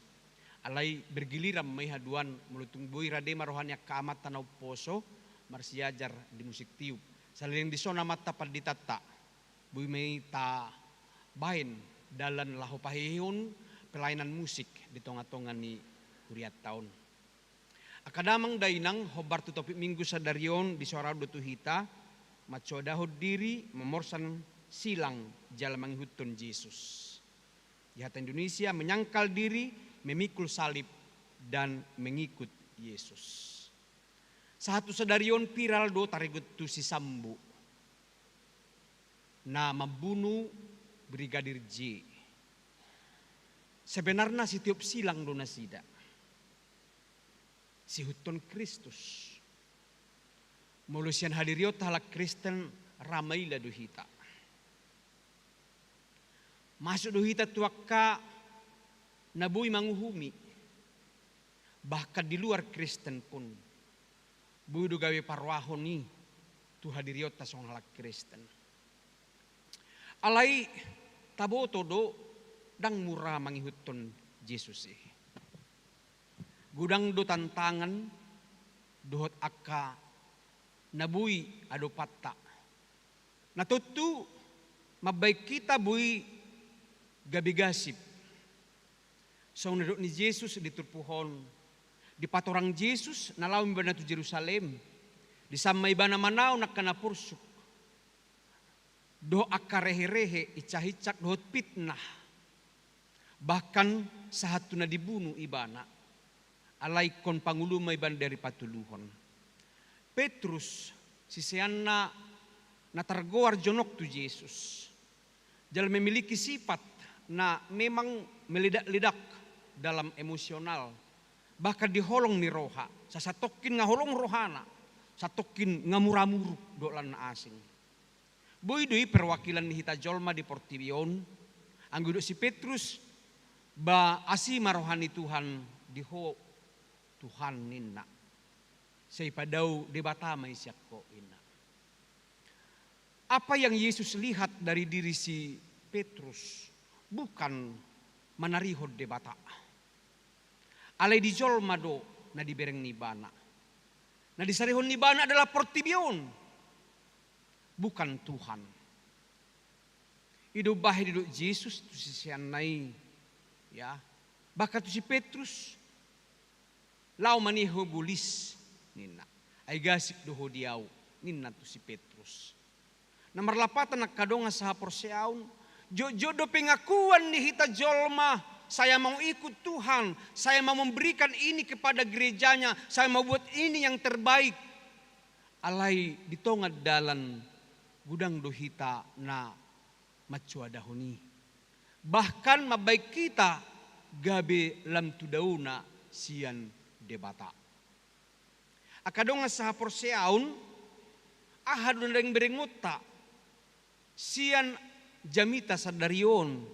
Alai bergiliran ma i haduan, molo tung boi rade ma roha ni angka amanta na umposo marsiajar di musik tiup. Saleleng dison amanta panditanta, boi ma i tabaen dalan laho pahehehon pelayanan musik di tongatonga ni hurianta on. Angka damang dainang, hombar tu topik Minggu sadari on, disoara do tu hita, mansoadahon diri, mamorsan silang jala mangihuthon Jesus. Di hata Indonesia, menyangkal diri, memikul salib, dan mengikut Yesus. Sahat tu sadari on viral do taringot tu si Sambo na mambunu Brigadir J. Sebenarna sitiop silang do nasida. Siihuthon Kristus. Molo sian hadirionta halak Kristen, ra maila do hita. Masuk do hita tu angka na boi manguhumi, bahkan di luar Kristen pun. Boi do gabe parrohahon i tu hadirionta songon halak Kristen. Alai taboto do, ndang mura mangihuthon Jesus i. Godang do tantangan dohot angka na boi adopanta. Na tontu mambaen hita boi gabe gasip. Songon na nidok ni Jesus di turpuk on, dipatorang Jesus na laho ma ibana tu Jerusalem, disan ma ibana manaon angka na porsuk dohot angka reherehe, insahinsak dohot fitnah. Bahkan sahat tu na dibunu ibana, alai ingkon pangulu ma ibana di ari patoluhon. Petrus, siseanna na targoar jonok tu Jesus, jala memiliki sifat na memang meledak-ledak dalam emosional, bahkan di holong ni roha, sa-, satongkin nga holong rohana, satongkin nga muramuruk dohot lan na asing. Boi do i perwakilan ni hita jolma di portibi on, anggo didok si Petrus, ba asi ma roha ni Tuhan di ho Tuhan ninna. Sai padao Debata ma i sian ho ninna. Apa yang Yesus lihat dari diri si Petrus bukan manarihon Debata. Alai di jolma do na dibereng ni ibana. Na disarihon ni ibana adalah portibi on, bukan Tuhan. I do umbahen didok Jesus tu siseanna i, ya, bahkan tu si Petrus, laho ma nian ho bolis, ninna. Ai gasip do ho di au, ninna tu si Petrus. Na marlapatan angka dongan sahaporseaon, jotjot do pengakuan ni hita jolma, saya mau ikut Tuhan, saya mau memberikan ini kepada gerejanya, saya mau buat ini yang terbaik. Alai di tonga dalan godang do hita na mansoadahon i. Bahkan mambahen hita gabe lam tu daona sian Debata. Angka dongan sahaporseaon, aha do na naeng berengonta sian jamita sadari on,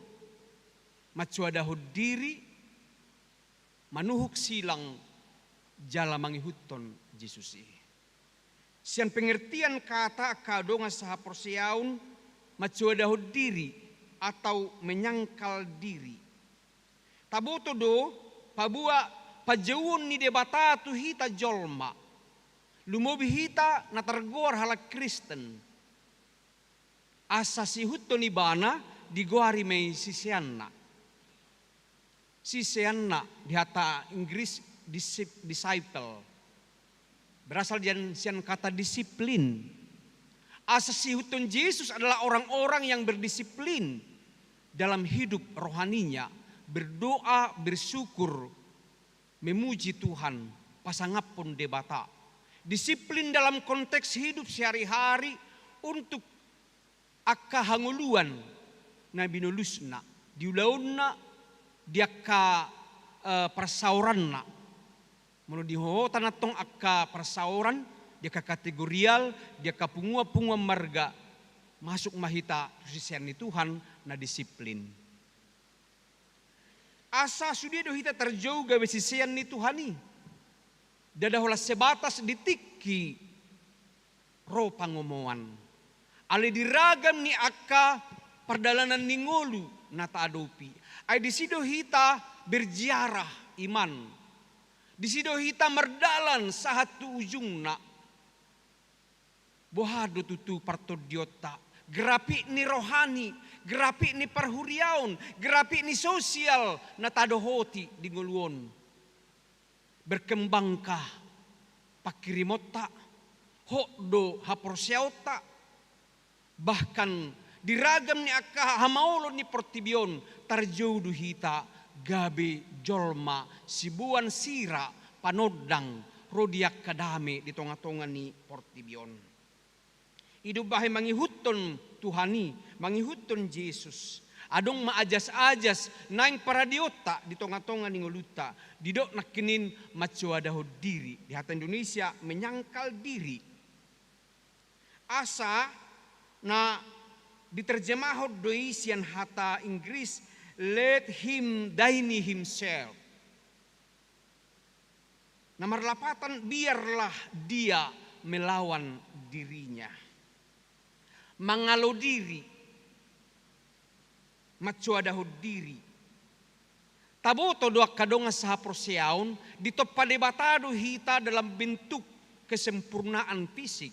mansoadahon diri, manuhuk silang jala mangihuthon Jesus i. Sian pengertian kata angka dongan sahaporseaon, mansoadahon diri atau menyangkal diri, taboto do paboa panjouon ni Debata tu hita jolma, lumobi hita na targoar halak Kristen. Asa siihuthon ibana digoari ma i siseanna. Siseanna di hata Inggris disip-, disciple. Berasal sian, sian kata disiplin. Asa siihuthon Jesus adalah orang-orang yang berdisiplin dalam hidup rohaninya, berdoa, bersyukur, memuji Tuhan, pasangaphon Debata. Disiplin dalam konteks hidup sehari-hari untuk angka hangoluan na binolusna, di ulaonna, di angka, eh, parsaoranna. Molo di hota nantong angka parsaoran, di angka kategorial, di angka punguan-punguan marga, masuk ma hita tu sisean ni Tuhan na disiplin. Asa sude do hita tarjou gabe sisean ni Tuhan i. Ndada holan sebatas di tingki ro pangomoan. Alai di ragam ni angka pardalanan ni ngolu na taadopi. Ai disi do hita berziarah iman. Disi do hita mardalan sahat tu ujungna. Boha do tutu partondionta, grafik ni rohani, grafik ni parhuriaon, grafik ni sosial na tadohoti di ngolu on. Berkembangkah pangkirimonta, hot do haporseaonta, bahkan di ragam ni angka hamaolon ni portibi on tarjou do hita gabe jolma siboan sira panondang ro di angka dame di tonga-tonga ni portibi on. I do umbahen mangihuthon Tuhan i, mangihuthon Jesus. Adong ma ajas-ajas naeng paradeonta di tonga-tonga ni ngolunta. Didok nangkining mansoadahon diri. Di hata Indonesia, menyangkal diri. Asa na diterjemahon do i sian hata Inggris, let him deny himself. Na marlapatan, biarlah dia melawan dirinya. Mangalo diri, mansoadahon diri. Taboto do angka dongan sahaporseaon, ditompa Debata do hita dalam bentuk kesempurnaan fisik.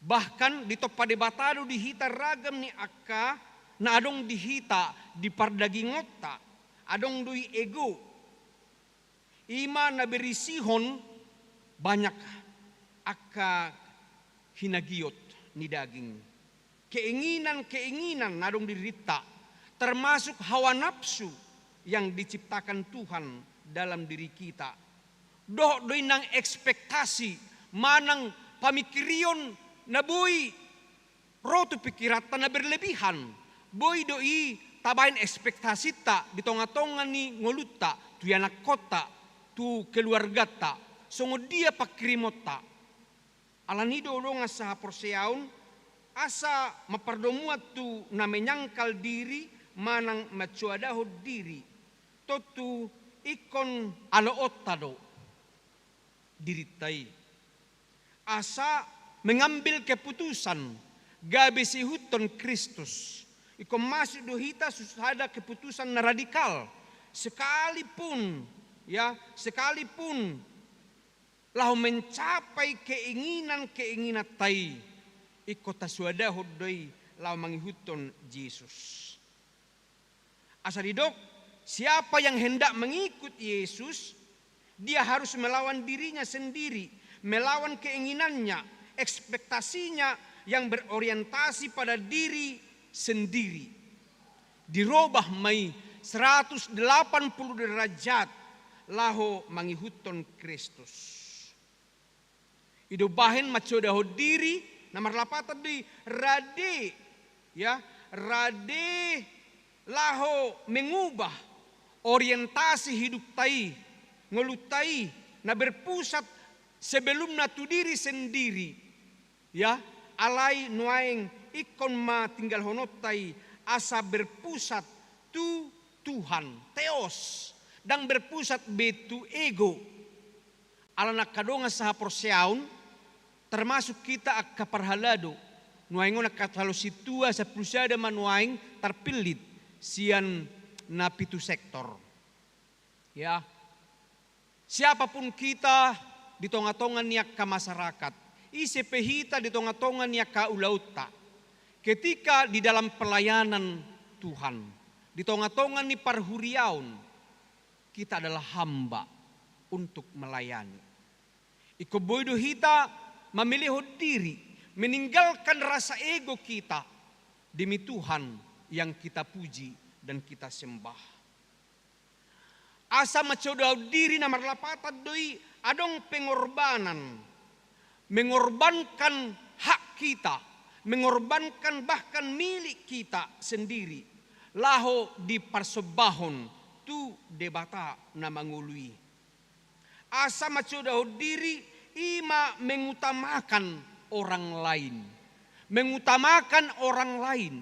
Bahkan ditompa Debata do di hita ragam ni angka na adong di hita di pardagingonta, adong do i ego. I ma na berisihon banyak angka hinagiot ni daging. Keinginan-keinginan na adong di dirinta, termasuk hawa nafsu, yang diciptakan Tuhan dalam diri kita. Dohot do i nang ekspektasi manang pamingkirion na boi ro tu pingkiranta na berlebihan. Boi do i tabaen ekspektasinta di tonga-tonga ni ngolunta, tu ianakkonta, tu keluarganta, songon dia pangkirimonta. Alani do dongan sahaporseaon, asa mampardomuan tu na menyangkal diri manang mansoadahon diri, tontu ingkon aloonta do dirinta i. Asa mengambil keputusan gabe siihuthon Kristus. Ingkon masuk do hita tu sada keputusan na radikal. Sekalipun, ya, sekalipun laho mencapai keinginan-keinginanta i, ingkon tasoadahon do i laho mangihuthon Jesus. Asa didok, siapa yang hendak mengikut Yesus, dia harus melawan dirinya sendiri, melawan keinginannya, ekspektasinya yang berorientasi pada diri sendiri. Dirobah ma i seratus delapan puluh derajat laho mangihuthon Kristus. I do umbahen mansoadahon diri, na marlapatan do i, rade, ya, rade laho mengubah orientasi hidupta i, ngolunta i, na berpusat sebelumna tu diri sendiri. Ya, alai nuaeng ingkon ma tinggalhononta i asa berpusat tu Tuhan, theos, ndang berpusat be tu ego. Ala nangkin dongan sahaporseaon, termasuk hita angka parhalado, nuaeng on angka calon sintua sampulu sada ma nuaeng tarpillit sian na pitu sektor. Ya, siapapun kita di tonga-tonga ni angka masyarakat, ise pe hita di tonga-tonga ni angka ulaonta, ketika di dalam pelayanan Tuhan, di tonga-tonga ni parhuriaon, kita adalah hamba untuk melayani. Ingkon boi do hita mamilihon diri, meninggalkan rasa ego kita demi Tuhan yang kita puji dan kita sembah. Asa mansoadahon diri na marlapatan do i adong pengorbanan, mengorbankan hak kita, mengorbankan bahkan milik kita sendiri, laho diparsombahon tu Debata na mangolu i. Asa mansoadahon diri i ma mengutamakan orang lain, mengutamakan orang lain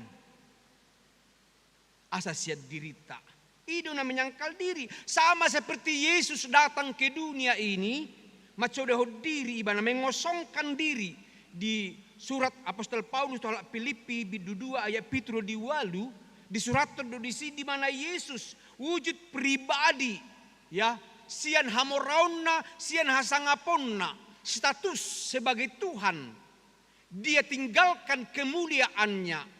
asa sian dirinta. I do na menyangkal diri. Sama seperti Yesus datang ke dunia ini, mansoadahon diri ibana, mengosongkan diri. Di surat Apostel Paulus tu halak Pilippi, bindu dua ayat pitu ro di ualu, disurathon do disi di mana Yesus wujud pribadi, ya, sian hamoraonna, sian hasangaponna, status sebagai Tuhan. Dia tinggalkan kemuliaannya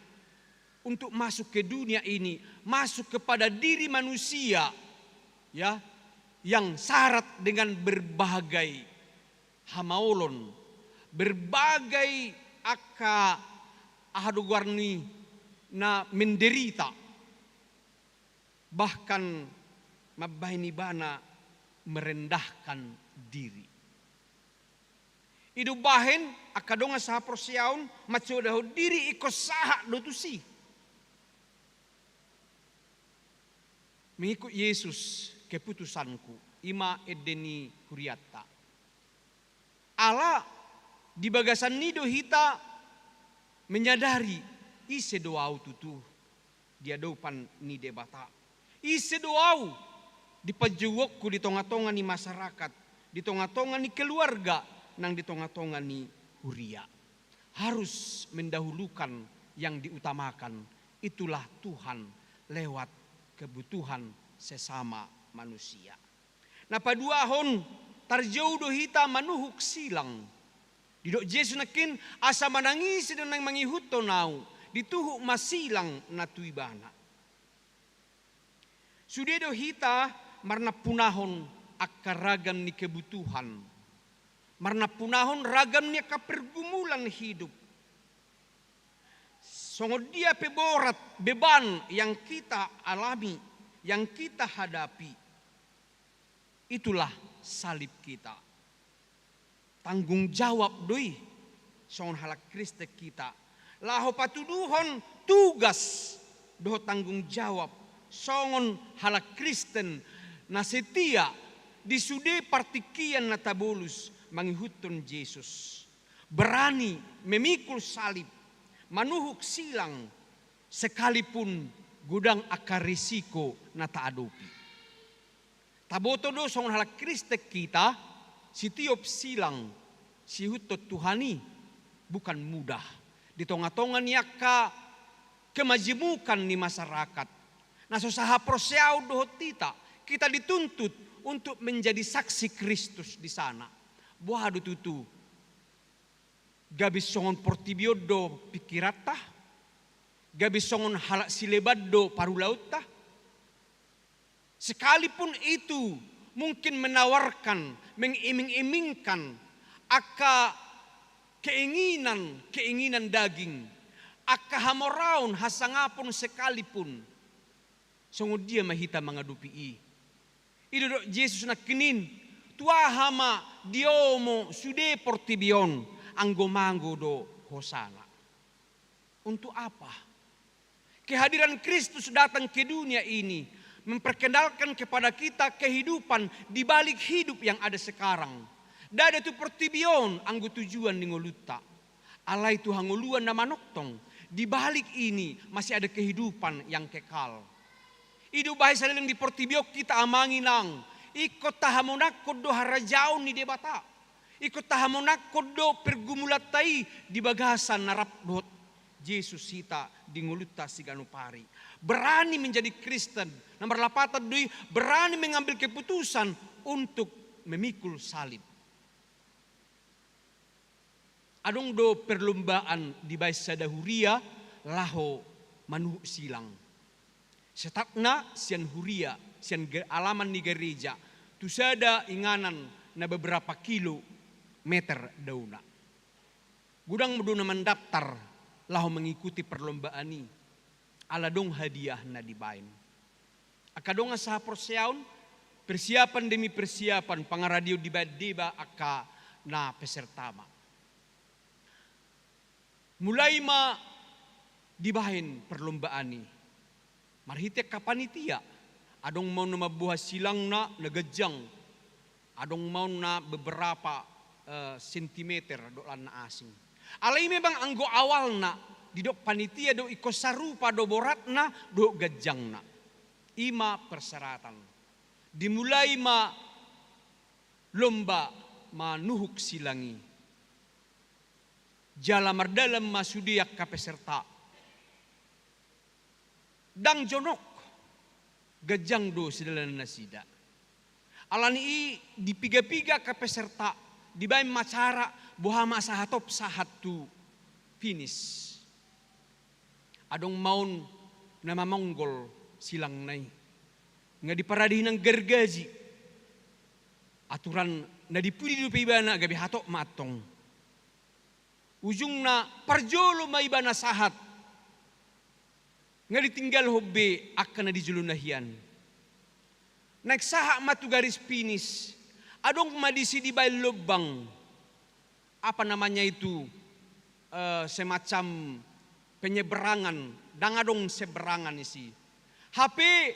untuk masuk ke dunia ini, masuk kepada diri manusia, ya, yang syarat dengan berbagai hamaolon, berbagai angka aha do goarna i, na menderita, bahkan mambahen ibana merendahkan diri. I do umbahen angka dongan sahaporseaon, mansoadahon diri ingkon sahat do tusi. Mengikut Yesus keputusanku, i ma ende ni hurianta. Ala di bagasan i do hita menyadari, ise do au tutu di adopan ni Debata. Ise do au di panjouonku di tonga-tonga ni masyarakat, di tonga-tonga ni keluarga, nang di tonga-tonga ni huria. Harus mendahulukan yang diutamakan, itulah Tuhan lewat kebutuhan sesama manusia. Na paduahon, tarjou do hita manuhuk silang. Didok Jesus nangkin, asa manang ise na naeng mangihuthon au, dituhuk ma silang na tu ibana. Sude do hita marnampunahon angka ragam ni kebutuhan, marnampunahon ragam ni angka pergumulan hidup. Songon dia pe borat beban yang kita alami, yang kita hadapi, itulah salib kita. Tanggung jawab do i songon halak Kristen hita laho patuduhon tugas dohot tanggung jawab songon halak Kristen na setia di sude partingkian na tabolus mangihuthon Jesus. Berani memikul salib, manuhuk silang, sekalipun godang angka risiko na taadopi. Taboto do songon halak Kristen hita, sitiop silang siihuthon Tuhan i bukan mudah di tonga-tonga ni angka kemajemukan ni masyarakat na so sahaporseaon dohot hita. Kita dituntut untuk menjadi saksi Kristus di sana. Boha do tutu? Gabe songon portibi on do pingkiranta? Gabe songon halak sileban do parulaonta? Sekalipun itu mungkin menawarkan, mengiming-imingkan angka keinginan-keinginan daging, angka hamoraon, hasangapon sekalipun, songon dia ma hita mangadopi i? I do didok Jesus nangkining, tu aha ma diomo sude portibi on anggo mago do hosana? Untuk apa? Kehadiran Kristus datang ke dunia ini memperkenalkan kepada kita kehidupan di balik hidup yang ada sekarang. Ndada tu portibi on anggo tujuan ni ngolunta. Alai tu hangoluan na manongtong, di balik ini masih ada kehidupan yang kekal. I do bahen saleleng di portibi on hita, amang inang, ingkon tahamonangkon do harajaon ni Debata. Ingkon tahamonangkon do pergumulanta i di bagasan na rap dohot Jesus hita di ngolunta siganup ari. Berani menjadi Kristen, na marlapatan do i, berani mengambil keputusan untuk memikul salib. Adong do perlombaan dibahen sada huria laho manuhuk silang. Setapna sian huria, sian ge-, alaman ni gareja, tu sada inganan na beberapa kilometer daona. Godang do na mandaftar laho mengikuti perlombaan i, ala adong hadiah na dibahen. Angka dongan sahaporseaon, persiapan demi persiapan, pangaradion dibahen deba angka na peserta ma. Mulai ma dibahen perlombaan i marhite angka panitia. Adong ma on na mamboan silangna na ganjang, adong ma on na beberapa, eh, sentimeter dohot lan na asing. Alai memang anggo awalna didok panitia do ingkon sarupa do boratna dohot ganjangna. I ma persyaratan. Dimulai ma lomba manuhuk silang i. Jala mardalan ma sude angka peserta. Ndang jonok, ganjang do sidalanannasida. Alani i dipiga-piga angka peserta, dibahen ma cara boha ma asa hatop sahat tu finish. Adong ma on na mamonggol silangna i. Nga diparade hinan gargaji. Aturan na dipudi dope ibana gabe hatop ma antong. Ujungna parjolo ma ibana sahat. Nga ditinggalhon be angka na di jolona hian. Naeng sahat ma tu garis finish. Adong ma disi dibahen lobang. Apa namanya itu, eh, semacam penyeberangan, ndang adong seberangan disi. Hape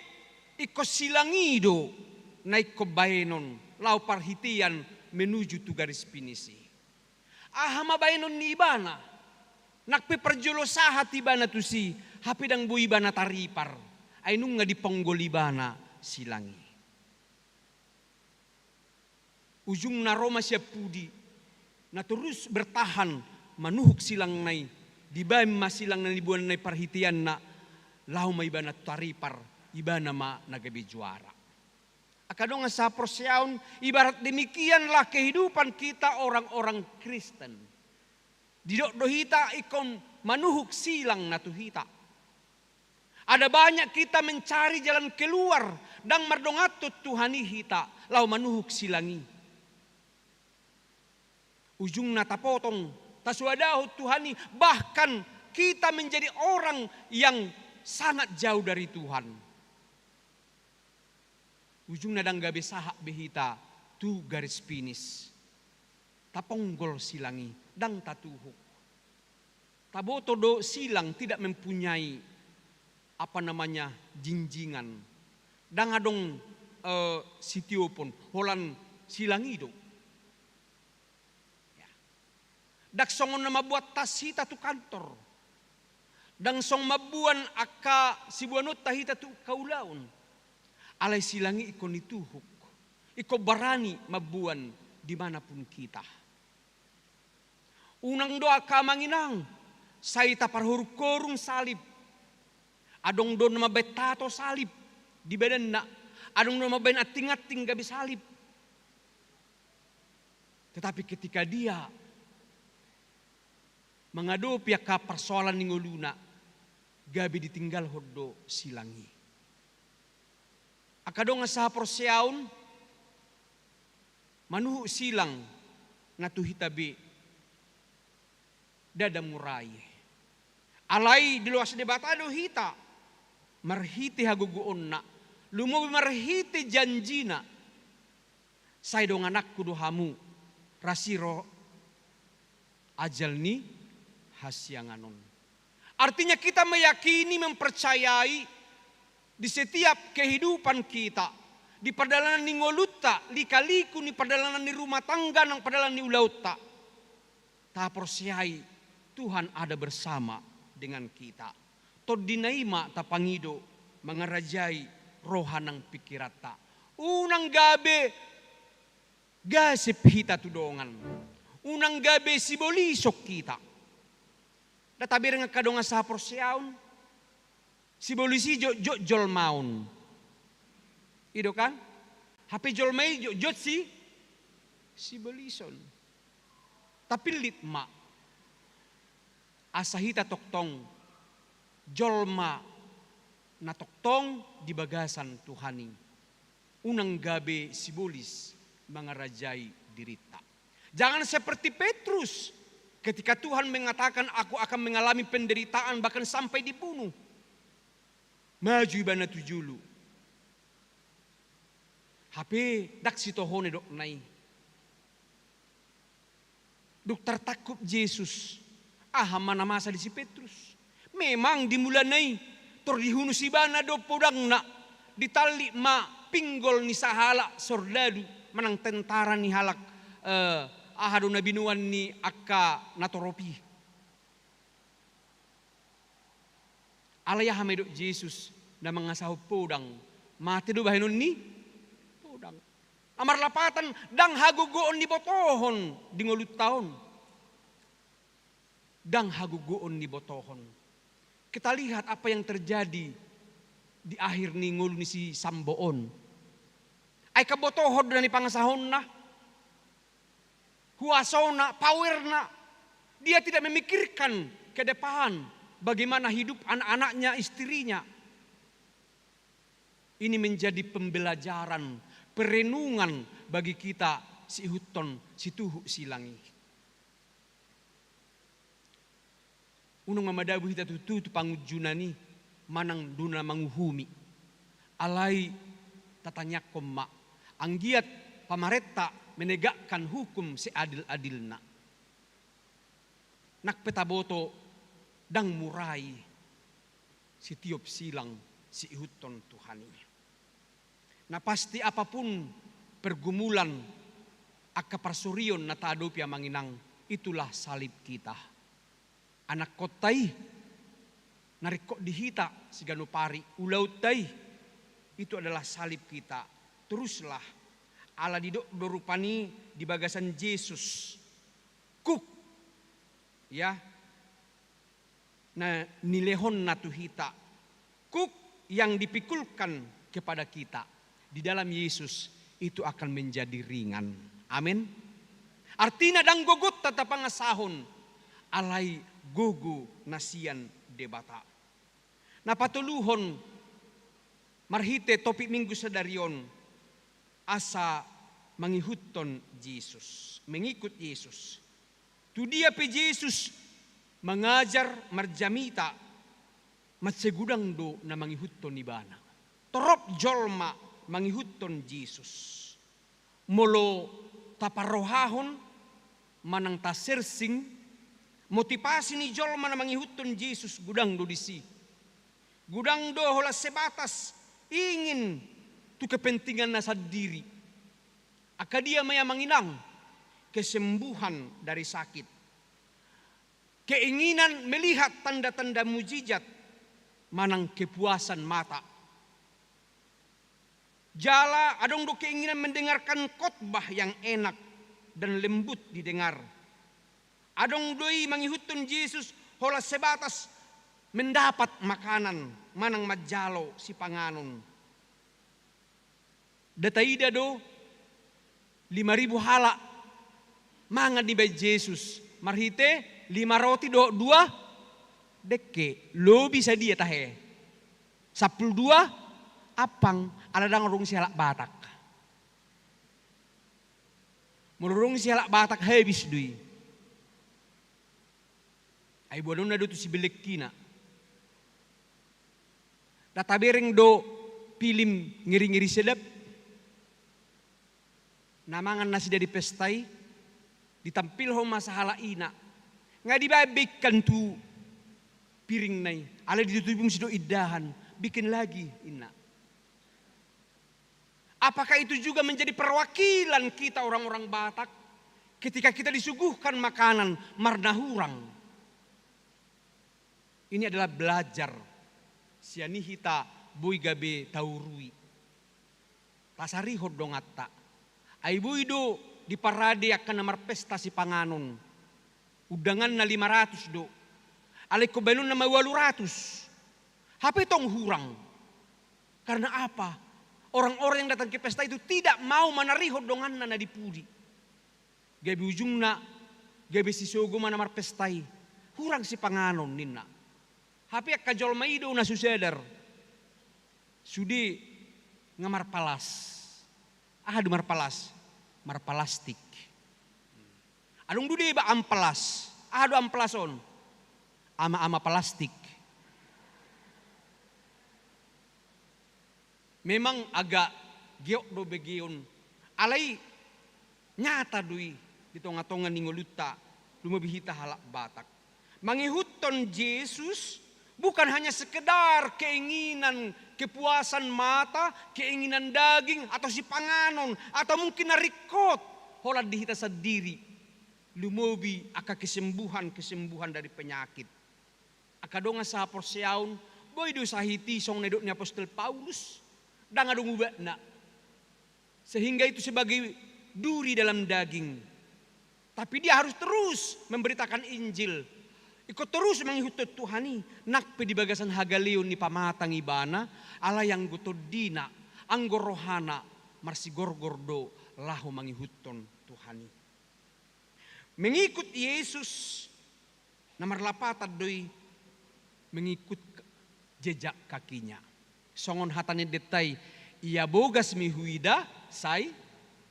ingkon silang i do na ingkon bahenon laho parhitean menuju tu garis finish i. Aha ma bahenon ni ibana? Nang pe parjolo sahat ibana tusi, hape ndang boi ibana taripar. Ai nunga diponggol ibana silang i. Ujungna ro ma sian pudi, na torus bertahan manuhuk silangna i, dibahen ma silang na niboanna i parhiteanna, laho ma ibana taripar, ibana ma na gabe juara. Angka dongan sahaporseaon, ibarat demikianlah kehidupan kita orang-orang Kristen. Didok do hita ingkon manuhuk silang na tu hita. Ada banyak kita mencari jalan keluar, ndang mardonganhon Tuhan i hita laho manuhuk silang i. Ujungna tapotong, tasoadahon Tuhan i, bahkan kita menjadi orang yang sangat jauh dari Tuhan. Ujungna ndang gabe sahat be hita tu garis finish. Taponggol silang i, ndang tatuhuk. Taboto do silang tidak mempunyai, apa namanya, jinjingan. Ndang adong, eh, sitiopon, holan silang i do. Ya. Ndang songon na mamboan tas hita tu kantor. Ndang songon mamboan angka siboanonta hita tu angka ulaon. Alai silang i ingkon dituhuk. Ingkon barani mamboan di mana pun kita. Unang do angka amang inang, sai taparhorunghorung salib. Adong do na mambaen tato salib di badanna. Adong do na mambaen anting-anting gabe salib. Tetapi ketika dia mengadopi angka parsoalan ni ngoluna, gabe ditinggalhon do silang i. Angka dongan sahaporseaon, manuhuk silang na tu hita be, ndada mura i. Alai diloas Debata do hita marhite hagogoonna, lumobi marhite janjina. Sai dongananku do hamu, rasiro ajal ni hasiangan on. Artinya kita meyakini, mempercayai di setiap kehidupan kita, di pardalanan ni ngolunta, lika-liku ni pardalanan ni rumah tangga nang pardalanan ni ulaonta. Taporseai Tuhan ada bersama dengan kita. Tondina i ma tapangido mangarajai roha nang pingkiranta. Unang gabe gasip hita tu dongan. Unang gabe sibolison hita. Nda tabereng angka dongan sahaporseaon. Sibolis i jotjot jolmaon. I do kan? Hape jolma i jotjot si, sibolison. Tapillit ma. Asa hita tongtong jolma na tongtong di bagasan Tuhan i. Unang gabe sibolis mangarajai dirinta. Jangan seperti Petrus, ketika Tuhan mengatakan, "Aku akan mengalami penderitaan, bahkan sampai dibunuh." Maju ibana tu julu. Hape ndang sitohona dokna i. Dung tartangkup Jesus, aha ma na masa di si Petrus? Memang di mulana i, tor dihunus ibana do podangna, ditallik ma pinggol ni sahalak sordadu manang tentara ni halak, eh, aha do na binoan ni angka natorop i. Alai aha ma didok Jesus na mangasahon podang, mate do bahenon ni podang. Na marlapatan, ndang hagogoon dibotohon di ngolunta on. Ndang hagogoon dibotohon. Kita lihat apa yang terjadi di akhir ni ngolu ni si Sambo on. Ai ingkon botohon do na nipangasahonna. Huasona, powerna. Dia tidak memikirkan ke depan, bagaimana hidup anak-anaknya, istrinya. Ini menjadi pembelajaran, perenungan bagi kita siihuthon situhuk silang i. Unang ma madabu hita tutu tu pangunjunan i manang dung na manguhumi. Alai tatangiangkon ma, anggiat pamarenta menegakkan hukum seadil-adilna. Nang pe taboto ndang mura i sitiop silang siihuthon Tuhan i. Na pasti apapun pergumulan, angka parsorion na tahadopi amang inang, itulah salib kita. Anakkonta i, na ringkot di hita siganup ari, ulaonta i, itu adalah salib kita. Teruslah, ala didok do rupani di bagasan Jesus. Kuk, ya, na nilehonna tu hita. Kuk yang dipikulkan kepada kita di dalam Yesus itu akan menjadi ringan. Amin. Artina ndang gogonta tapangasahon, alai gogo na sian Debata. Na patoluhon marhite topik Minggu sadari on, asa mangihuthon Jesus, mengikut Yesus. Tu dia pe Jesus mangajar marjamita, mansai godang do na mangihuthon ibana. Torop jolma mangihuthon Jesus. Molo taparrohahon manang tasersing, motivasi ni jolma na mangihuthon Jesus godang do disi. Godang do holan sebatas ingin tu kepentinganna sandiri. Angka dia ma i, amang inang? Kesembuhan dari sakit. Keinginan melihat tanda-tanda mujizat manang kepuasan mata. Jala adong do keinginan mendengarkan khotbah yang enak dan lembut didengar. Adong do i mangihuthon Jesus holan sebatas mendapat makanan manang manjalo sipanganon. Nda taida do, lima ribu halak mangan dibaen Jesus marhite lima roti dohot dua dengke, lobi sadia tahe? Sampulu dua ampang, ala ndang adong sihalak Batak. Molo adong sihalak Batak, habis do i. Ai boanonna do tu sibelengkina. Nda tabereng do film Ngeri-ngeri Sedap? Na mangan nasida di pesta i, ditampilhon ma sahalak ina. Nga dibaen be ikan tu piringna i, alai ditutupi muse do indahan, bikin lagi, inna. Apakah itu juga menjadi perwakilan kita orang-orang Batak ketika kita disuguhkan makanan marna hurang? Ini adalah belajar sian i hita boi gabe taurui. Tasarihon donganta. Ai boi do diparade angka na marpesta sipanganon. Undanganna lima ratus do. Alai ingkon baenonna ma ualu ratus. Hape tong hurang. Karena apa? Orang-orang yang datang ke pesta itu tidak mau manarihon donganna na di pudi. Gabe ujungna, gabe sisogo ma na marpesta i. Hurang sipanganon, ninna. Hape angka jolma i do na so sadar. Sude nga marpalas. Aha do marpalas? Marpalastik. Adong do deba amplas. Aha do amplas on? Ama-ama palastik. Memang agak geot do begeon. Alai nyata do i di tonga-tonga ni ngolunta, lumobi hita halak Batak. Mangihuthon Jesus bukan hanya sekedar keinginan kepuasan mata, keinginan daging, atau sipanganon, atau mungkin na ringkot holan di hita sandiri. Lumobi angka kesembuhan-kesembuhan dari penyakit. Angka dongan sahaporseaon, boi do sahit i songon na nidok ni apostel Paulus, ndang adong ubatna. Sehingga itu sebagai duri dalam daging. Tapi dia harus terus memberitakan Injil. Ingkon terus mangihuthon Tuhan i, nang pe di bagasan hagaleon ni pamatang ibana, alai anggo tondina, anggo rohana, marsigorgor do laho mangihuthon Tuhan i. Mengikut Yesus, na marlapatan do i mengikut jejak kakinya. Songon hata ni endenta i, ia bogas mi huida, sai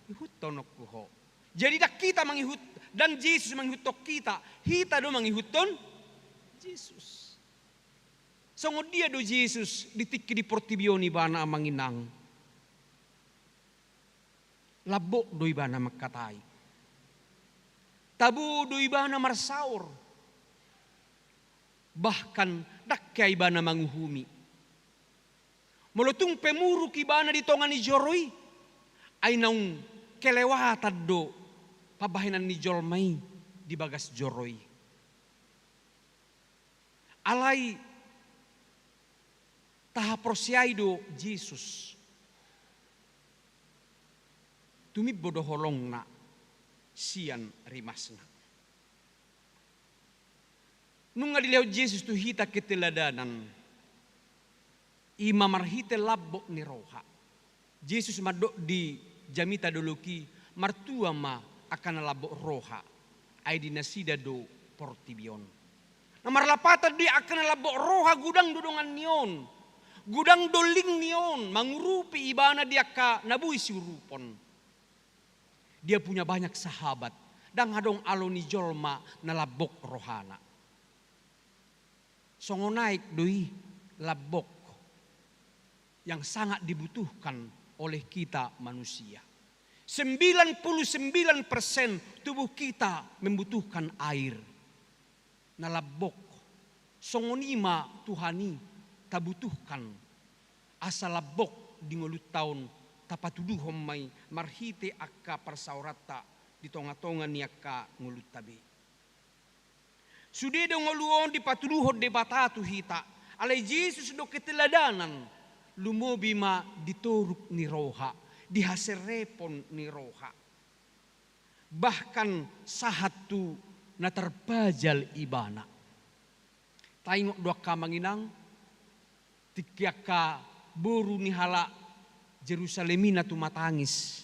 ihuthononku ho. Jadi ndang hita mangihut, ndang Jesus mangihuthon hita, hita do mangihuthon Jesus. Songon dia do Jesus di tingki di portibi on ibana, amang inang? Lambok do ibana mangkatai. Tabo do ibana marsaor. Bahkan ndang hea ibana manguhumi. Molo tung pe muruk ibana di tonga ni joro i, ai naung kelewatan do pambahenan ni jolma i di bagas joro i. Alai tahaporseai do Jesus. Tumimbo do holongna sian rimasna. Nunga dilehon Jesus tu hita keteladanan, i ma marhite lambok ni roha. Jesus mandok di jamita dolok i, martua ma angka na lambok roha, ai di nasida do portibi on. Na marlapatan do i angka na lambok roha, godang do dongan ni on, godang do link ni on mangurupi ibana di angka na boi siurupon. Dia punya banyak sahabat, ndang adong alo ni jolma na lambok rohana. Songon aek do i lambok yang sangat dibutuhkan oleh kita manusia. Sembilan puluh sembilan persen tubuh kita membutuhkan air. Na lambok. Songon i ma Tuhan i tabutuhkan. Asa lambok di ngolunta on tapatuduhon ma i marhite angka parsaoranta di tongatonga ni angka ngolunta be. Sude do ngolu on dipatuduhon Debata tu hita, alai Jesus do keteladanan, lumobi ma di toruk ni roha, di haserepon ni roha. Bahkan sahat tu na tarpajal ibana. Taingot do angka amang inang, tingki angka boru ni halak Jerusalem i na tumatangis.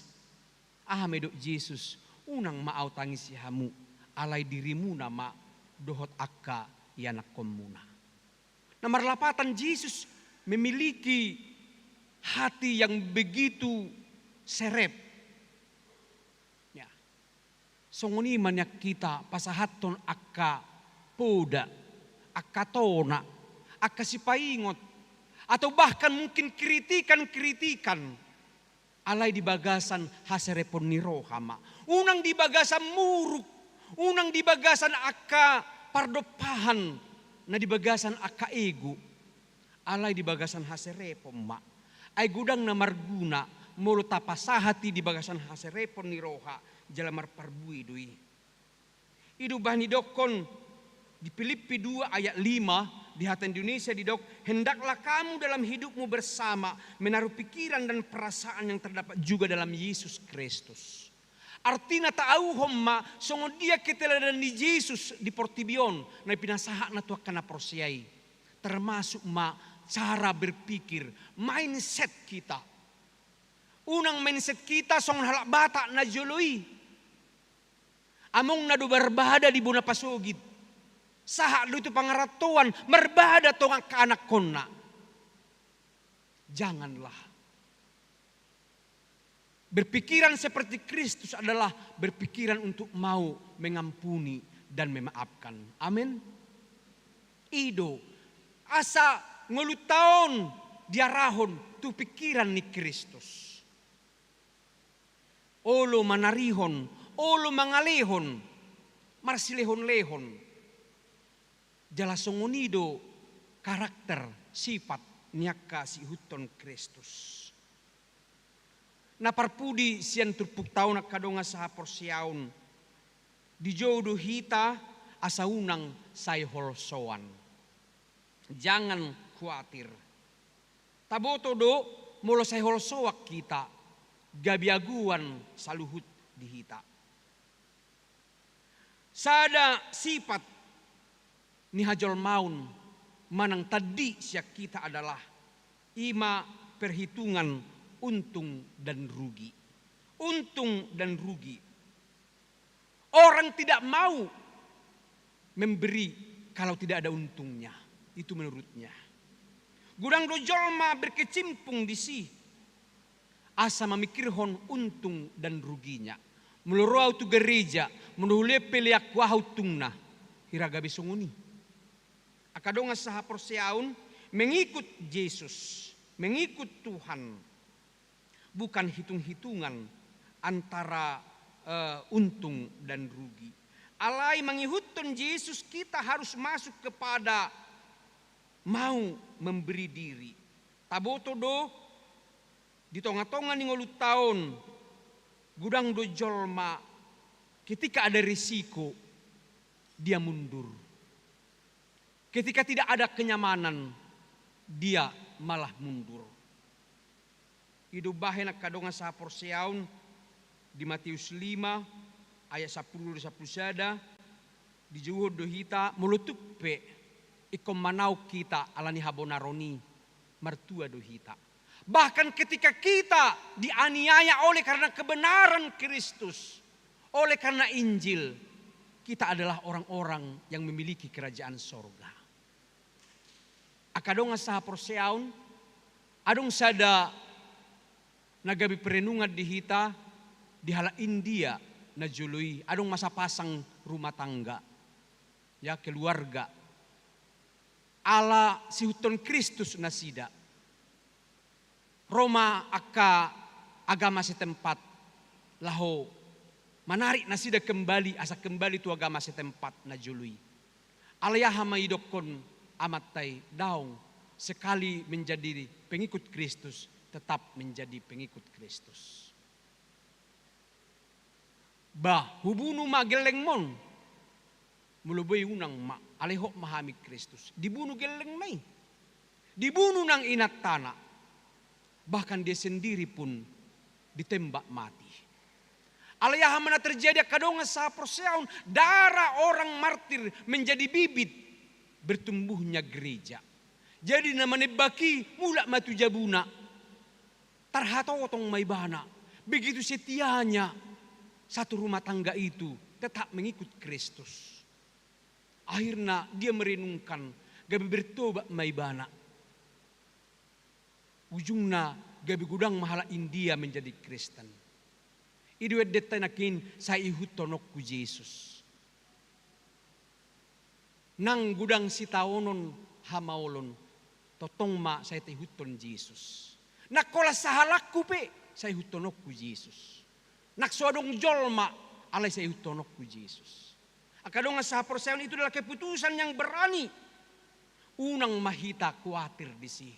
Aha ma didok Jesus, unang ma ahu tangisi hamu, alai dirimuna ma dohot angka ianakkonmuna. Na marlapatan Jesus memiliki hati yang begitu serep. Ya. Songon i ma nian hita pasahathon angka poda, angka tona, angka sipaingot, atau bahkan mungkin kritikan-kritikan. Alai di bagasan haserepon ni roha ma. Unang di bagasan muruk, unang di bagasan angka pardompahan, na di bagasan angka ego. Alai di bagasan haserepon ma. Ai godang na marguna, molo tapasahat i di bagasan haserepon ni roha, jala marparbue do i. I do bahen didokkon di Pilippi dua ayat lima, di hata Indonesia didok, "Hendaklah kamu dalam hidupmu bersama menaruh pikiran dan perasaan yang terdapat juga dalam Yesus Kristus." Artina taauhon ma songon dia keteladanan ni Jesus di portibi on, na pinasahatna tu angka na porsea i. Termasuk ma cara berpikir, mindset kita. Unang mindset kita songon halak Batak na jolo i. Amongna do marbada di bona pasogit. Sahat do tu pangarantoan, marbada tong angka anakkonna. Janganlah. Berpikiran seperti Kristus adalah berpikiran untuk mau mengampuni dan memaafkan. Amin. I do, asa ngolunta on diarahon tu pikiran ni Kristus. Olo manarihon, olo mangalehon, marsilehonlehon. Jala songon i do karakter, sifat ni angka siihuthon Kristus. Na parpudi sian turpukta on angka dongan sahaporseaon, dijou do hita asa unang sai holsoan. Jangan khawatir. Taboto do molo sai holsoan hita, gabe agoan saluhut di hita. Sada sifat ni hajolmaon manang tandi sian hita adalah i ma perhitungan untung dan rugi. Untung dan rugi. Orang tidak mau memberi kalau tidak ada untungnya. Itu menurutnya. Godang do jolma berkecimpung disi. Asa mamikirhon untung dan ruginya. Molo ro ahu tu gareja, molo hulehon pe leanku, aha untungna? Hira gabe songon i. Angka dongan sahaporseaon, mengikut Jesus, mengikut Tuhan, bukan hitung-hitungan antara, eh, untung dan rugi. Alai mangihuthon Jesus kita harus masuk kepada mau memberi diri. Taboto do di tongatonga ni ngolunta on, godang do jolma ketika ada risiko, dia mundur. Ketika tidak ada kenyamanan, dia malah mundur. I do bahen angka dongan sahaporseaon di Matius lima ayat sampulu ro di sampulu sada, dijouhon do hita, molo tung pe ingkon manaon hita ala ni habonaron i, martua do hita. Bahkan ketika kita dianiaya oleh karena kebenaran Kristus, oleh karena Injil, kita adalah orang-orang yang memiliki kerajaan sorga. Angka dongan sahaporseaon, adong sada na gabe perenungan di hita, di halak India na jolo i, adong ma sapasang rumah tangga, ya, keluarga. Ala siihuthon Kristus nasida. Ro ma angka agama setempat, laho manarik nasida kembali, asa kembali tu agama setempat na jolo i. Alai aha ma idokkon amanta i? Daong, sekali menjadi pengikut Kristus, tetap menjadi pengikut Kristus. Bah, hubunu ma gellengmon? Molo boi, unang ma, alai hot ma hami Kristus. Dibunu gellengna i. Dibunu nang inantana. Bahkan dia sendiri pun ditembak mati. Alai aha ma na terjadi angka dongan sahaporseaon? Darah orang martir menjadi bibit bertumbuhnya gereja. Jadi na manembak i mulak ma tu jabuna. Tarhatotong ma ibana, begitu setianya satu rumah tangga itu tetap mengikut Kristus. Akhirna dia merenungkan, gabe bertobat ma ibana. Ujungna gabe godang ma halak India menjadi Kristen. I do endenta nangkin, sai ihuthononku Jesus. Nang godang sitaonon hamaolon, tongtong ma sai taihuthon Jesus. Nang holan sahalakku pe, sai ihuthononku Jesus. Nang so adong jolma, alai sai ihuthononku Jesus. Angka dongan sahaporseaon, itu adalah keputusan yang berani. Unang ma hita kuatir disi.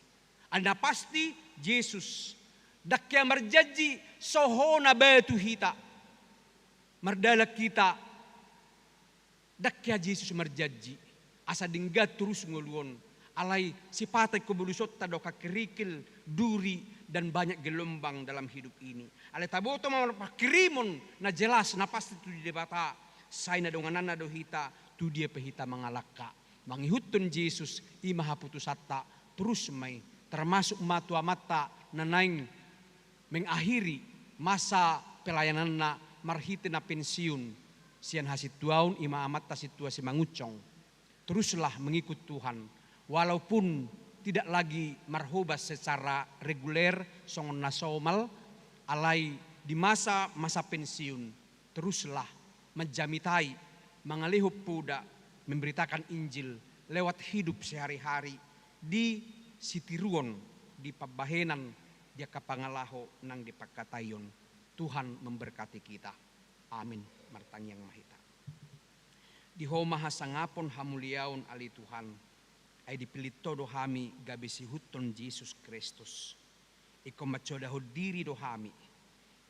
Alai na pasti Jesus ndang hea marjanji so hona batu hita. Mardalan hita, ndang hea Jesus marjanji asa denggan torus ngolu on. Alai sipata ingkon bolusonta do angka kerikil, duri, dan banyak gelombang dalam hidup ini. Alai taboto ma marpanghirimon na jelas, na pasti tu Debata, sai na dongananna do hita, tu dia pe hita mangalangka. Mangihuthon Jesus, i ma haputusanta, torus ma i, termasuk ma tu amanta na naeng mengakhiri masa pelayananna marhite na pensiun sian hasintuaon, i ma amanta sintua Simangunsong. Teruslah mengikut Tuhan, walaupun tidak lagi marhobas secara reguler songon na somal, alai di masa-masa pensiun, teruslah manjamitai, mangalehon poda, memberitakan Injil lewat hidup sehari-hari, di sitiruon, di pambahenan, di angka pangalaho nang di pangkataion. Tuhan memberkati kita. Amin. Martangiang ma hita. Di Ho ma hasangapon, hamuliaon, ale Tuhan, ai dipillit Ho do hami gabe siihuthon Jesus Kristus. Ingkon mansodahon diri do hami,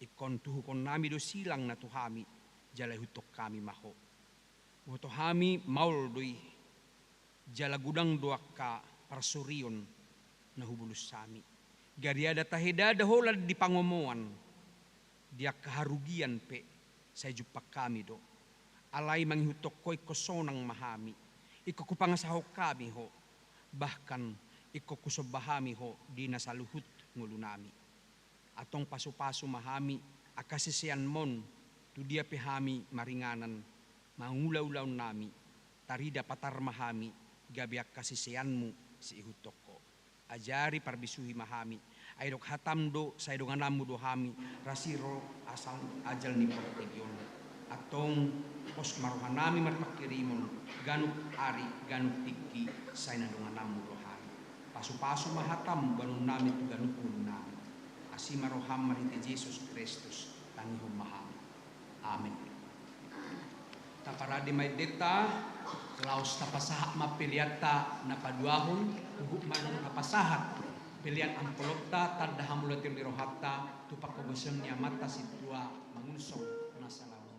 ingkon tuhukonnami do silang na tu hami, jala ihuthon hami ma Ho. Boto hami maol do i, jala godang do angka parsorion na hubolus hami. Gariada tahedada holan di pangomoan, di angka harugian pe, sai jumpang hami do. Alai mangihuthon Ho ingkon sonang ma hami. Ingkon hupangasahon hami Ho. Bahkan ingkon husomba hami Ho di na saluhut ngolunami. Antong pasupasu ma hami angka siseanmon, tu dia pe hami maringanan, mangula ulaonnami, tarida patar ma hami, gabe angka siseanmu siihuthon Ho. Ajari, parbisuhi ma hami. Ai dok hatam do, sai dongananmu do hami, rasiro asal ajal ni portibi on. Antong pos ma rohanami marpanghirimon, ganup ari, ganup tingki, sai na dongananmu do hami. Pasupasu ma hatam boanonnami tu ganup ngolunami. Asi ma roham marhite Jesus Kristus, tangihon ma hami. Amin. Taparade ma endenta, laos tapasahat ma peleanta na paduahon, huhut ma tapasahat pelean amplopta, tanda hamauliateon ni rohanta, tu panghobasion ni amanta sintua Mangunsong na salaon on.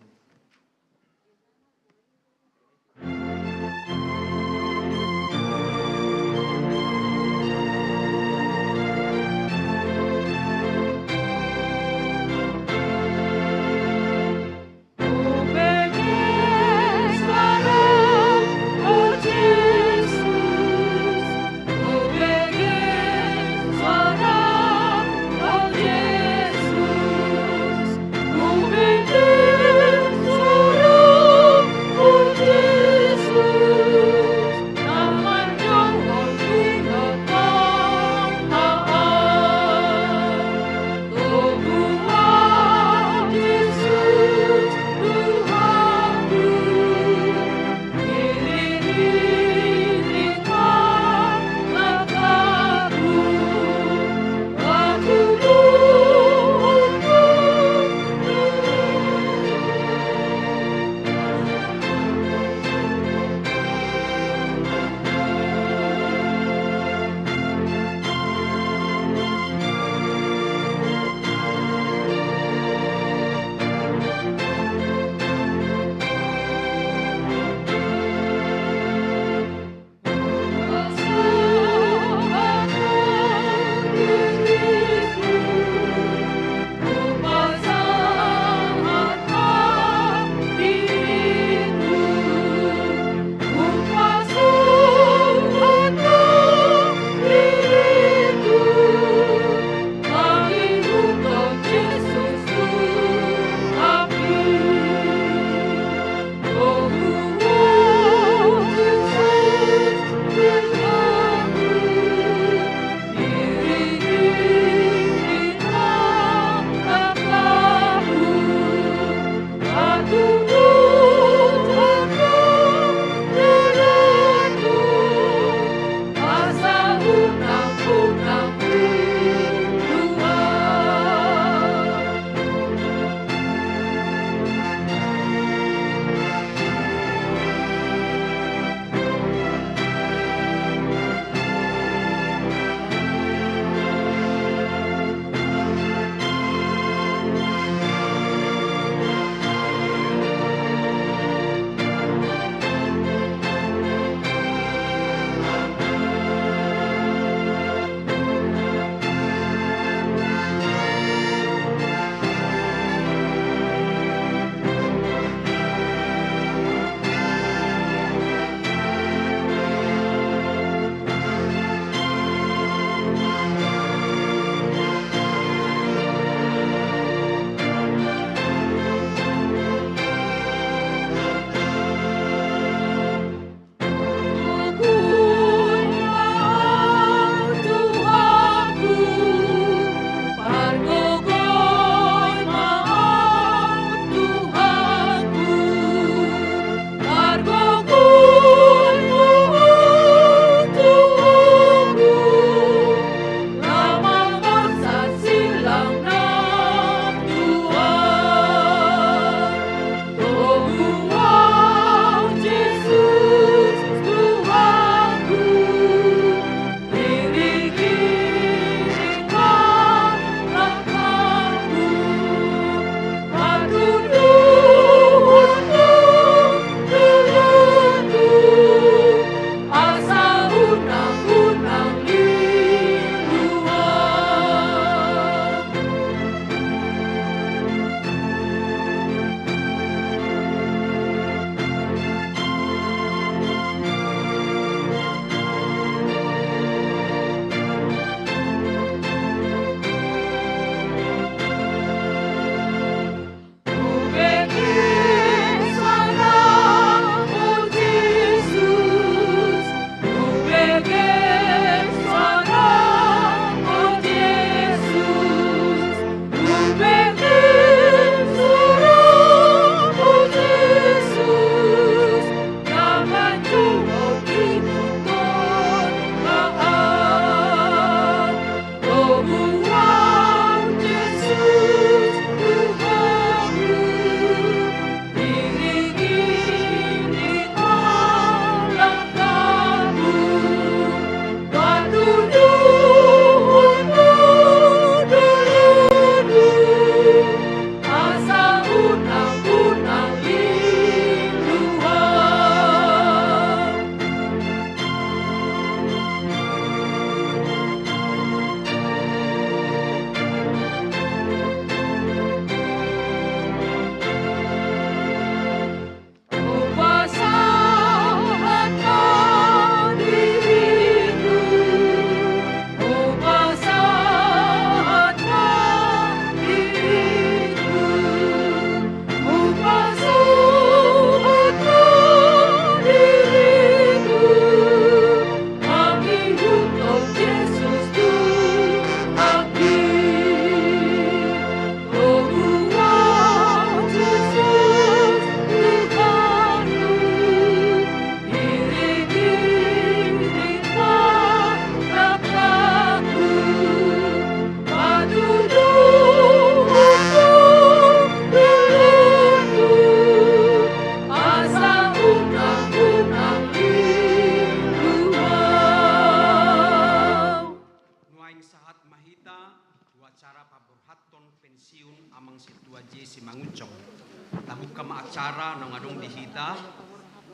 Ara naung adong di hita,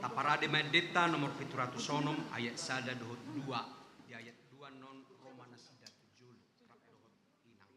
taparade ma endenta nomor pitu ratus onom ayat sada dohot dua, di ayat dua non ro ma nasida tu jolo, rap dohot inang.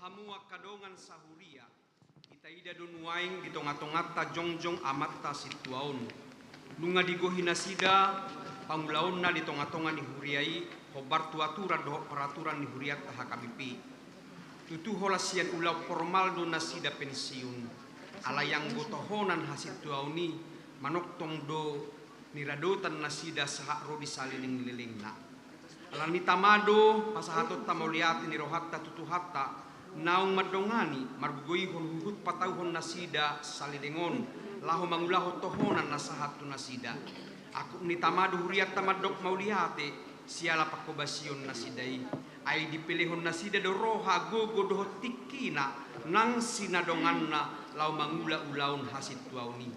Hamu angka dongan sahuria, itaida do nuaeng di tonga-tonganta jongjong amanta sintua on. Nunga digohi nasida pangulaonna di tonga-tonga ni huria i, hombar tu aturan dohot peraturan ni hurianta H K B P. Tutu holan sian ulaon formal do nasida pensiun, alai anggo tohonan hasintuaon i manongtong do niradotan nasida sahat ro di saleleng-lelengna. Alani i tama do pasahatonta mauliate ni rohanta tu Tuhanta, naung mandongani margogoihon huhut patauhon nasida saleleng on, laho mangulahon tohonan na sahat tu nasida. Angkup ni tama do hurianta mandok mauliate siala panghobasion nasida i. Ai dipelehon nasida do roha, gogo dohot tingkina nang sinadonganna laho mangula ulaon hasintuaon i.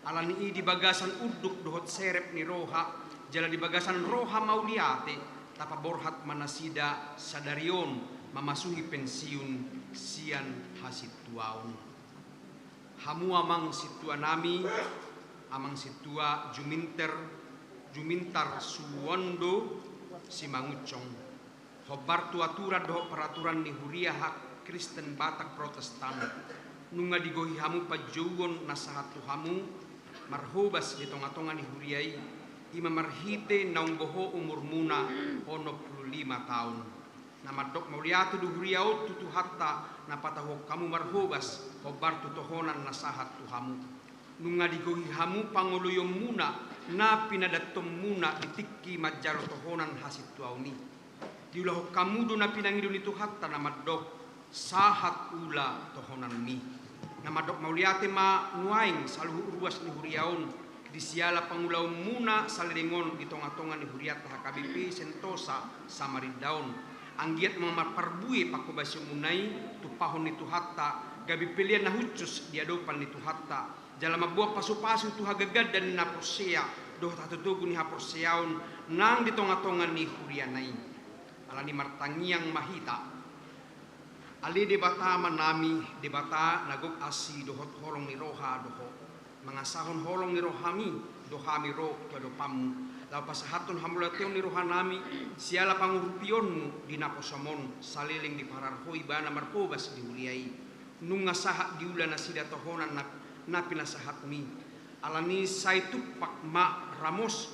Alani i di bagasan unduk dohot serep ni roha, jala di bagasan roha mauliate, tapaborhat ma nasida sadari on mamasuhi pensiun sian hasintuaon. Hamu amang sintua nami, amang sintua Juminter, Jumintar Suwondo Simangunsong. Hombar tu aturan dohot peraturan ni huria Kristen Batak Protestan, nunga digohi hamu panjouon na sahat tu hamu marhobas di tonga-tonga ni huria i, i ma marhite naung boho umurmuna onom pulu lima taon. Na mandok mauliate do huria on tu Tuhanta na patahuhon hamu marhobas hombar tu tohonan na sahat tu hamu. Nunga digohi hamu pangoloionmuna na pinadantonmuna di tingki manjalo tohonan hasintuaon i. Diulahon hamu do na pinangido ni Tuhanta na mandok, sahat ula tohonanmi. Na mandok mauliate ma nuaeng saluhut ruas ni huria on di siala pangulaonmuna saleleng on di tonga-tonga ni hurianta H K B P Sentosa Samarinda on. Anggiat ma marparbue panghobasionmuna i tumpahon ni Tuhanta, gabe pelean na hushus di adopan ni Tuhanta, jala mamboan pasu-pasu tu hagagandan ni na porsea dohot hatotogu ni haporseaon nang di tonga-tonga ni huriana i. Alani i martangiang ma hita. Ale Debata Amanami, Debata na gok asi dohot holong ni roha do Ho. Mangasahon holong ni rohaMi do hami ro tu adopanMu, laho pasahathon hamauliateon ni rohanami, siala pangurupionMu di naposoM on, saleleng diparar Ho ibana marhobas di huria i. Nunga sahat diula nasida tohonan na, na pinasahatMi. Alani i sai tumpak ma ramos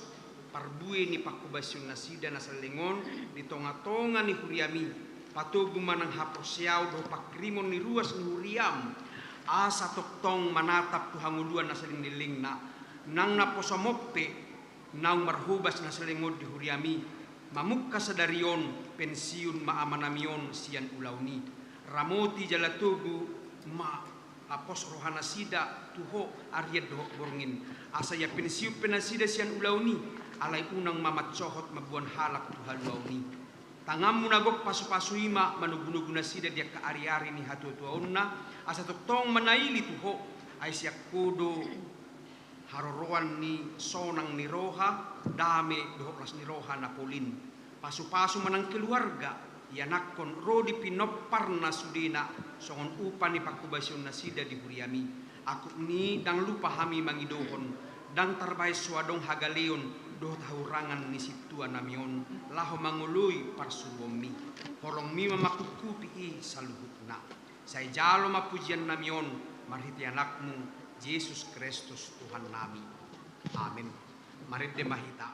parbue ni panghobasion nasida na saleleng on di tongatonga ni huriaMi. Patogu ma nang haporseaon dohot panghirimon ni ruas ni huriaM, asa tongtong manatap tu hangoluan na saleleng ni lelengna. Nang naposoM on pe naung marhobas na saleleng on di huriaMi, mamungka sadari on, pensiun ma amanami on sian ulaon i. Ramoti jala togu ma, pos rohanasida tu Ho arian dohot borngin, asa ia pensiun pe nasida sian ulaon i, alai unang ma mansohot mamboan halak tu haluaon i. TanganMu na gok pasupasu i ma manogunogu nasida di angka ariari ni hatuatuaonna, asa tongtong manaili tu Ho, ai sian Ho do haroroan ni sonang ni roha, dame dohot las ni roha na polin. Pasupasu ma nang keluarga, ianakhon ro di pinompar na sudena, songon upa ni panghobasion nasida di huriaMi. Angkup ni i ndang lupa hami mangidohon, ndang tarbahen so adong hagaleon dohot hahurangan ni sintuanami on laho mangoloi parsuruonMi. HolongMi ma manghuphupi i saluhutna. Sai jalo ma pujiannami on marhite AnakMu, Jesus Kristus Tuhannami. Amen. Marende ma hita.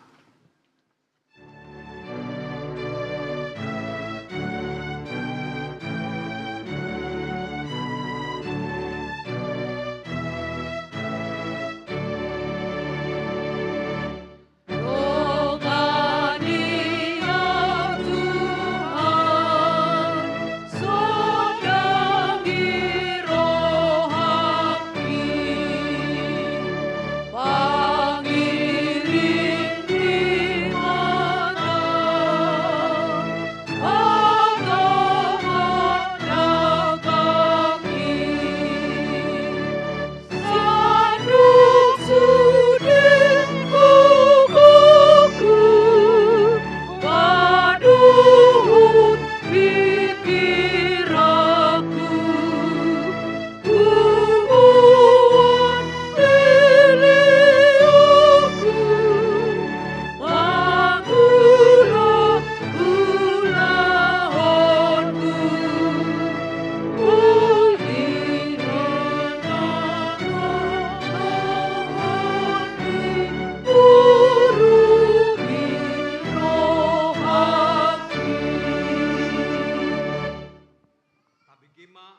Tabege ma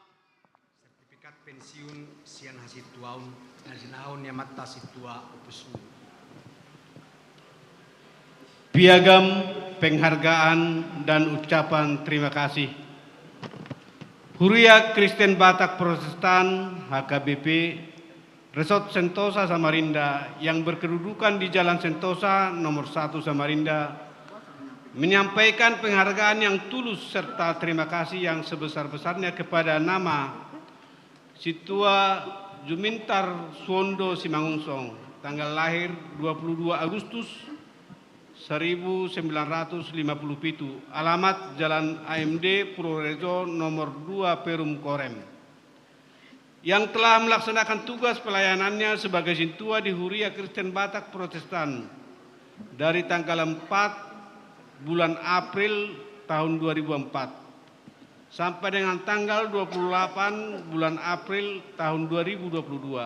sertifikat pensiun sian hasintuaon na jinahahon ni amanta sintua Ompus Uu. Piagam penghargaan dan ucapan terima kasih. Huria Kristen Batak Protestan, H K B P, Resort Sentosa Samarinda yang berkedudukan di Jalan Sentosa nomor satu Samarinda, menyampaikan penghargaan yang tulus serta terima kasih yang sebesar-besarnya kepada nama Sintua Jumintar Suwondo Simangunsong, tanggal lahir dua puluh dua Agustus seribu sembilan ratus lima puluh pitu, alamat Jalan A M D, Purworejo, nomor dua, Perum Korem, yang telah melaksanakan tugas pelayanannya sebagai sintua di Huria Kristen Batak Protestan dari tanggal empat bulan April tahun dua ribu empat sampai dengan tanggal dua puluh delapan bulan April tahun dua ribu dua puluh dua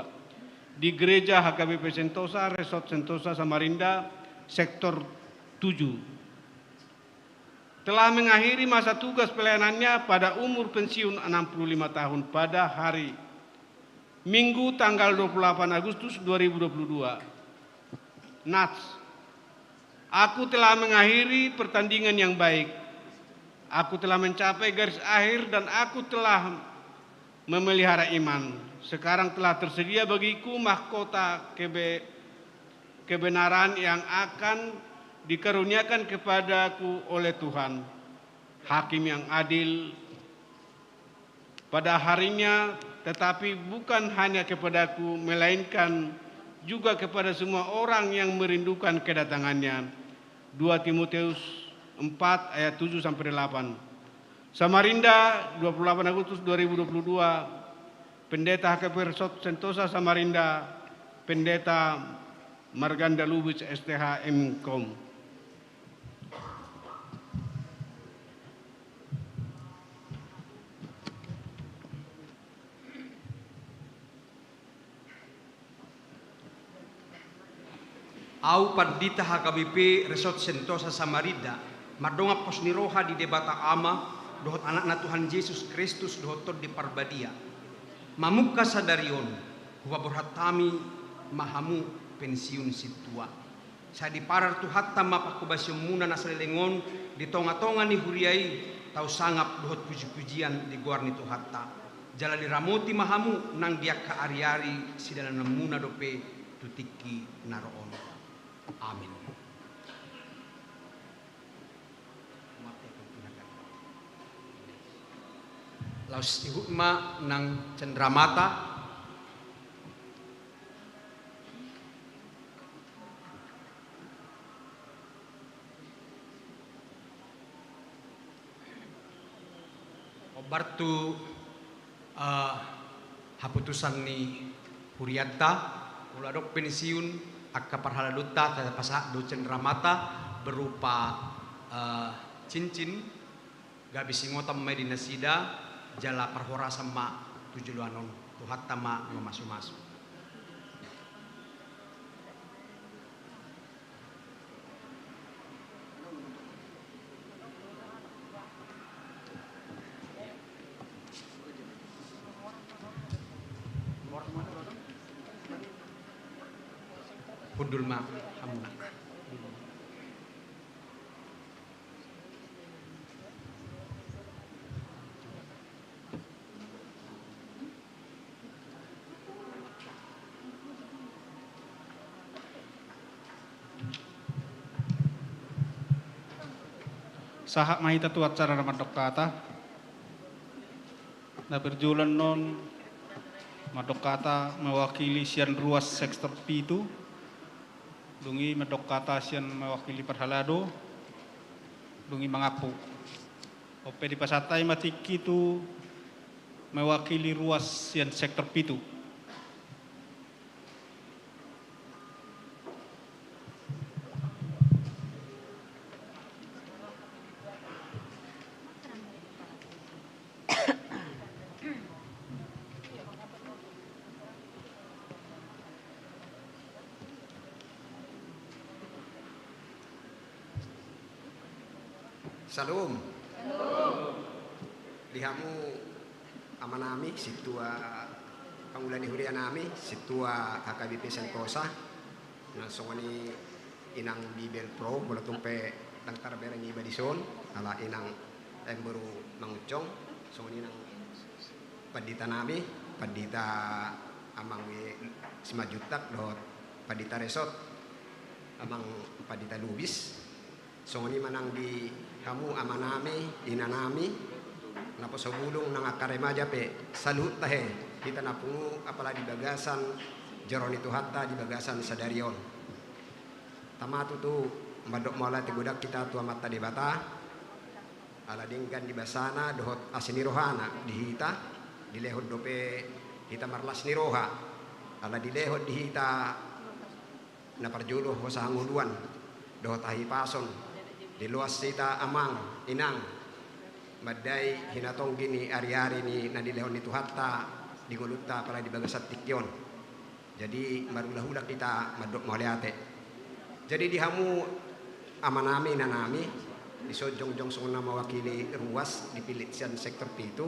di Gereja H K B P Sentosa, Resort Sentosa Samarinda, Sektor tujuh. Telah mengakhiri masa tugas pelayanannya pada umur pensiun enam puluh lima tahun pada hari Minggu tanggal dua puluh delapan Agustus dua ribu dua puluh dua. Nats. Aku telah mengakhiri pertandingan yang baik. Aku telah mencapai garis akhir dan aku telah memelihara iman. Sekarang telah tersedia bagiku mahkota kebe-, kebenaran yang akan dikaruniakan kepadaku oleh Tuhan, Hakim yang adil, pada harinya, tetapi bukan hanya kepadaku, melainkan juga kepada semua orang yang merindukan kedatangannya. Dua Timotius empat ayat tujuh sampai delapan. Samarinda, dua puluh delapan Agustus dua ribu dua puluh dua, Pendeta H K P Resort Sentosa Samarinda, Pendeta Marganda Lubis, S T H, M Kom. Au Pandita H K B P Resort Sentosa Samarinda, mardongan pos ni roha di Debata Ama, dohot Anakna Tuhan Jesus Kristus, dohot Tondi Parbadia. Mamungka sadari on, hupaborhat hami ma hamu pensiun sintua. Sai diparar Tuhanta ma panghobasionmuna na saleleng on di tongatonga ni huria i, tau sangap dohot pujipujian di goar ni Tuhanta. Jala diramoti ma hamu nang di angka ariari sidalananmuna dope tu tingki na ro on. Amin. Laos ihut ma nang cenderamata. Hombar tu, eh, haputusan ni hurianta, molo adong pensiun angka parhaladoanta, tapasahat do cenderamata berupa, eh, cincin, gabe singotan ma i di nasida, jala parhorasan ma tu joloan on, Tuhanta ma mamasumasu. Hundul ma hamuna. Sahat ma hita tu acara na mandok hata. Na parjolo annon mandok hata mewakili sian ruas sektor pitu. Dung i mandok hata sian mewakili parhalado. Dung i mangampu. On pe dipasahat hami ma tingki tu mewakili ruas sian sektor pitu. Syalom. Syalom. Di hamu amanami, sintua pangula ni huria nami, sintua H K B P Sentosa, na songon i inang Bibel Pro, molo tung pe ndang tarbereng iba dison, ala inang, eh, boru Manguncong, songon i nang pandita nami, pandita amang, eh, Simanjuntak dohot pandita Resot, amang pandita Lubis, songon i ma nang di hamu amanami, inanami, naposo bulung nang angka remaja pe, saluhut tahe, hita na pungu apala di bagasan joro ni Tuhanta di bagasan sadari on. Tama tutu mandok mauliate godang hita tu Amanta Debata, ala denggan ni basana dohot asi ni rohana di hita, dilehon dope hita marlas ni roha, ala dilehon di hita na parjolo hosa hangoluan dohot hahipason, diloas hita amang, inang, mandai hinatonggi ni ariari ni na nilehon ni Tuhanta di ngolunta apalagi di bagasan tingki on. Jadi marulahula hita mandok mauliate. Jadi di hamu amanami, inanami, dison jongjong songon na mewakili ruas dipillit sian sektor pitu,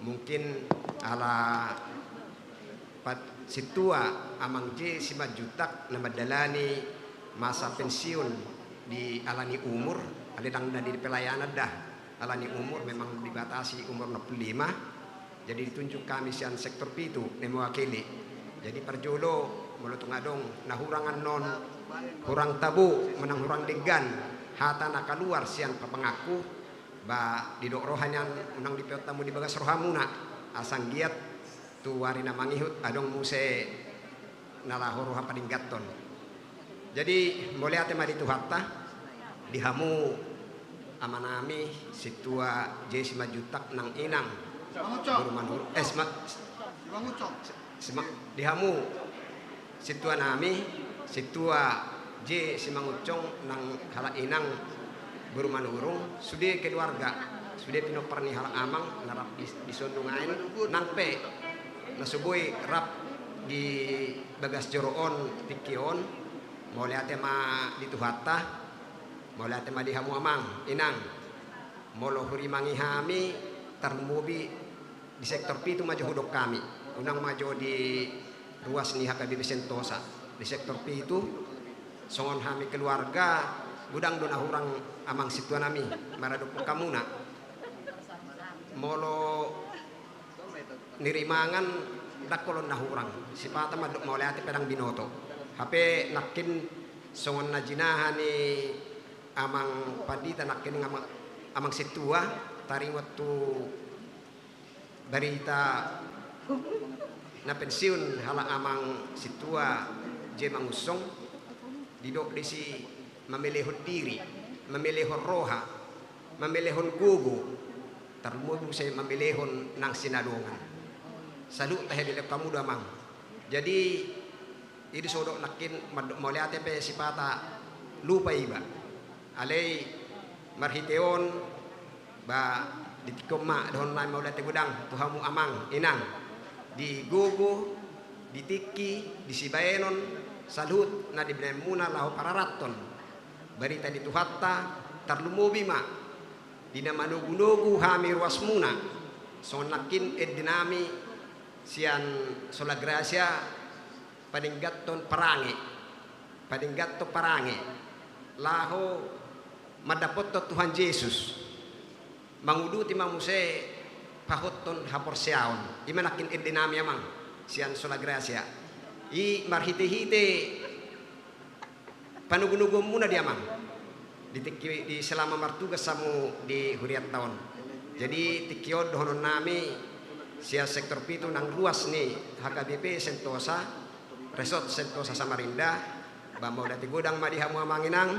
mungkin ala pat-, sintua amang J Simanjuntak na mandalani masa pensiun di ala ni umur, alai ndang na di pelayanan da, ala ni umur memang dibatasi umur enam puluh lima. Jadi ditunjuk hami sian sektor pitu na mewakili. Jadi parjolo molo tung adong na hurang annon, hurang tabo manang hurang denggan hata na kaluar sian papanganku, ba didok roha nian unang dipeop hamu di bagas rohamuna, asa anggiat tu ari na mangihut adong muse na laho roha padengganhon. Jadi mauliate ma di Tuhanta, di hamu Amanami Sintua J Simanjuntak nang inang Boru Manurung, eh, sima, sima, di hamu sintuanami Sintua J Simangunsong nang halak inang Boru Manurung, sude keluarga, sude pinompar ni halak amang na rap di, di son nuaeng, nang pe na so boi rap di bagas joro on tingki on. Mauliate ma di Tuhanta. Mauliate ma di hamu amang inang. Molo hurimangi hami, tarlumobi di sektor pitu ma jo hudok hami. Unang ma jo di ruas ni H K B P Sentosa, di sektor pitu. Songon hami keluarga, godang do na hurang amang sintuanami maradophon hamuna. Molo nirimangan, ndang holong na hurang. Sipata mandok mauliate pe ndang binoto. Hape nangkin songon na jinaha ni amang pandita, nangkin amang, amang sintua, taringot tu barita na pensiun halak amang sintua J Mangunsong, didok disi mamelehon diri, mamelehon roha, mamelehon gogo, tarlumobi muse mamelehon nang sinadongan. Saluhut tahe dilehon hamu do amang. Jadi, i do so hudok nangkin, mandok mauliate pe sipata lupa iba. Alai marhite on, ba di tingki on ma dohononnami mauliate godang tu hamu amang inang, di gogo, di tingki, di sibaenon, saluhut na di binaenmuna laho pararathon barita ni Tuhanta, tarlumobi ma di na manogunogu hami ruasmuna, songon nangkin endenami sian Sola Gratia, padengganhon parange, padengganhon parange laho mandapothon Tuhan Jesus, manguduti ma muse pahothon haporseaon. I ma nangkin endenami amang sian Sola Gratia. I marhitehite panogunoguonmuna di amang di tingki, di selama martugas hamu di hurianta on. Jadi tingki on dohononnami sian sektor pitu nang ruas ni H K B P Sentosa, Resort Sentosa Samarinda, ba mauliate godang ma di hamu amang inang.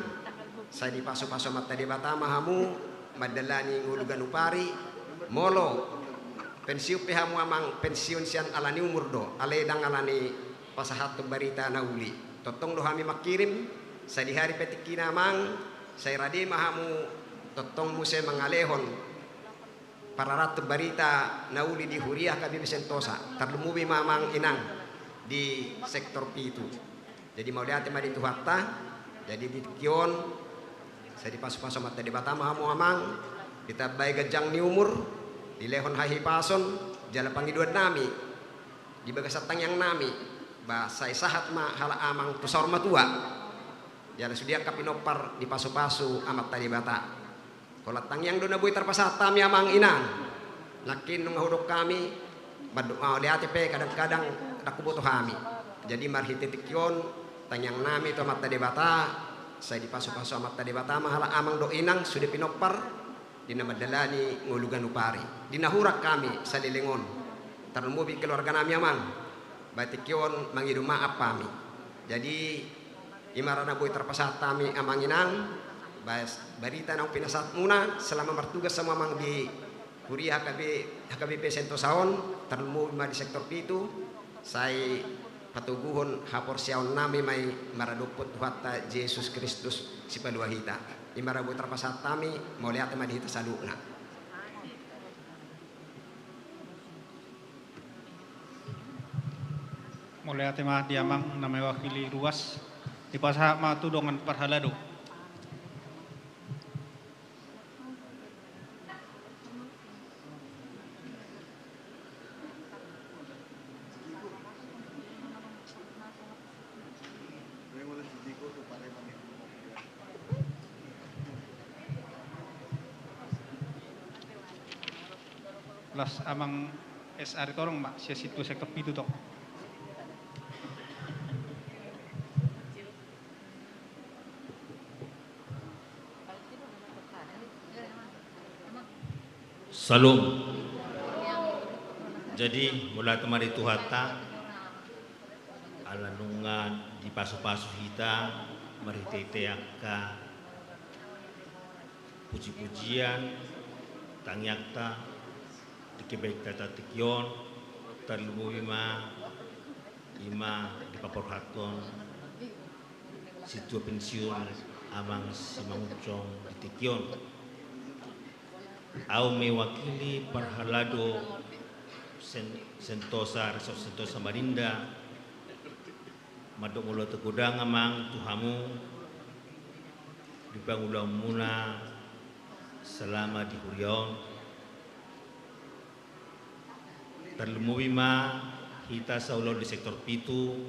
Sai dipasupasu Amanta Debata ma hamu mandalani ngolu ganupari. Molo pensiun pe hamu amang, pensiun sian ala ni umur do, alai ndang ala ni pasahathon barita na uli. Tongtong do hami mangkirim, sadihari pe tingkina amang, sai rade ma hamu tongtong muse mangalehon pararathon barita na uli di huria H K B P Sentosa, tarlumobi ma amang inang di sektor pitu. Jadi mauliate ma di Tuhanta. Jadi di tingki on, sai dipasupasu Amanta Debata ma hamu amang, ditambai ganjang ni umur, dilehon hahipason, jala pangidoannami di bagasan tangiangnami, ba sai sahat ma halak amang tu saur matua. Jala sude angka pinompar dipasupasu Amanta Debata. Holan tangiang do na boi tarpasahat hami amang inang. Nangkin nunga hudok hami, mandok mauliate pe kadang-kadang ndang huboto hami. Jadi marhite tingki on, tangiangnami tu Amanta Debata, sai dipasupasu Amanta Debata ma halak amang dohot inang, sude pinompar, di na mandalani ngolu ganupari, di na hurang hami saleleng on, tarlumobi keluarganami amang, ba tingki on mangido maaf hami. Jadi i ma ra na boi tarpasahat hami amang inang, ba barita naung pinasahatmuna selama martugas hamu amang di huria H K B, H K B P Sentosa on, tarlumobi ma di sektor pitu, sai patoguhon haporseaonnami ma i maradophon Tuhanta Jesus Kristus Sipalua hita. I ma ra boi tarpasahat hami, mauliate ma di hita saluhutna. Mauliate ma di amang na mewakili ruas, dipasahat ma tu dongan parhalado. Las amang S Ari tolong ma, sian situ sektor pitu tong. Salom. Jadi mauliate ma di Tuhanta, ala nunga dipasupasu hita marhitehite angka puji-pujian tangiangta di kebaikta tingki on, tarlumobi ma i ma di paborhathon sintua pensiun Amang Simangunsong di tingki on. Au mewakili parhalado Sen-, Sentosa, Resort Sentosa Samarinda, mandok mauliate godang Amang tu hamu di pangulaonmuna selama di huria on. Tarlumobi ma hita saulaon di sektor pitu,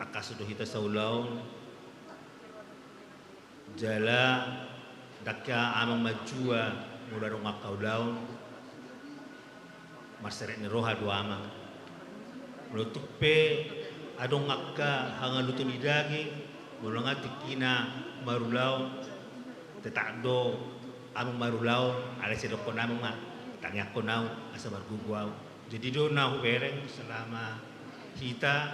tangkas do hita saulaon. Jala ndang hea Amang manjua molo adong angka ulaon, marseret ni roha do Amang. Molo tung pe adong angka hangoluton ni daging, molo nga tingkina marulaon, tetap do Amang marulaon, alai sai didokkon Amang ma, tangiangkon au asa margogo au. Jadi do na hubereng selama hita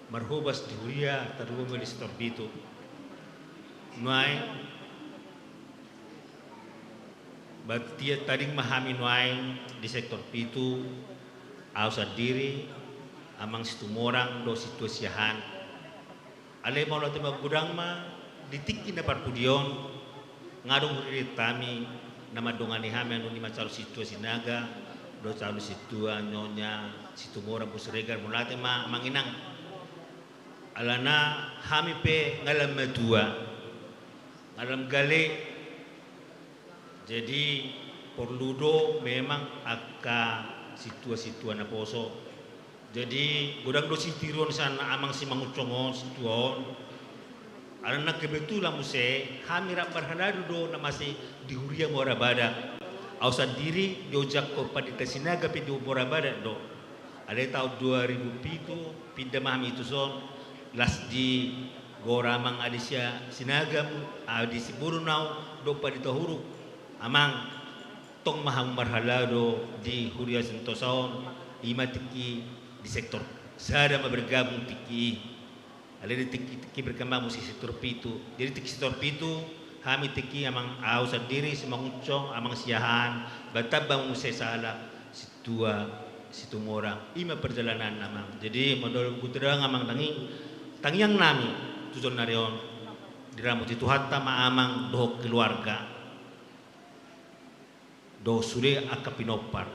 marhobas di huria, tarlumobi di sektor pitu. Nuaeng, berarti tading ma hami nuaeng di sektor pitu, au sandiri, Amang Situmorang dohot Sintua Siahaan. Alai mauliate ma godang ma di tingki na parpudi on, nga adong huria hami na mandongani hami, annon i ma calon Sintua Sinaga dohot calon Sintua Nyonya Situmorang Siregar, mauliate ma Amang Inang. Alana hami pe nga lam matua, nga lam gale. Jadi porlu do memang angka sintua-sintua naposo. Jadi godang do sitiruon sian Amang Simangunsong on, sintua on. Alana kebetulan muse hami rap marhalado do na masih di huria Muara Badak. Au sandiri diojakhon Pandita Sinaga pe di Muara Badak do. Alai taon dua ribu pitu pinda ma hami tuson, las di gora Amang Adi Sia-, Sinaga, Adi Simbolon au dohot Pandita Huruk. Amang, tong ma hamu marhalado di huria Sentosa on, i ma tingki di sektor sada ma bergabung tingki i. Alai di tingki, tingki berkembang muse sektor pitu. Jadi tingki sektor pitu, hami tingki Amang, au sandiri Simangunsong, Amang Siahaan, bahen tamba muse sahalak sintua Situmorang. I ma perjalanan Amang. Jadi mandok godang Amang, tangi-, tangiang nami tu joloan ni ari on, diramoti Tuhanta ma Amang dohot keluarga dohot sude angka pinompar.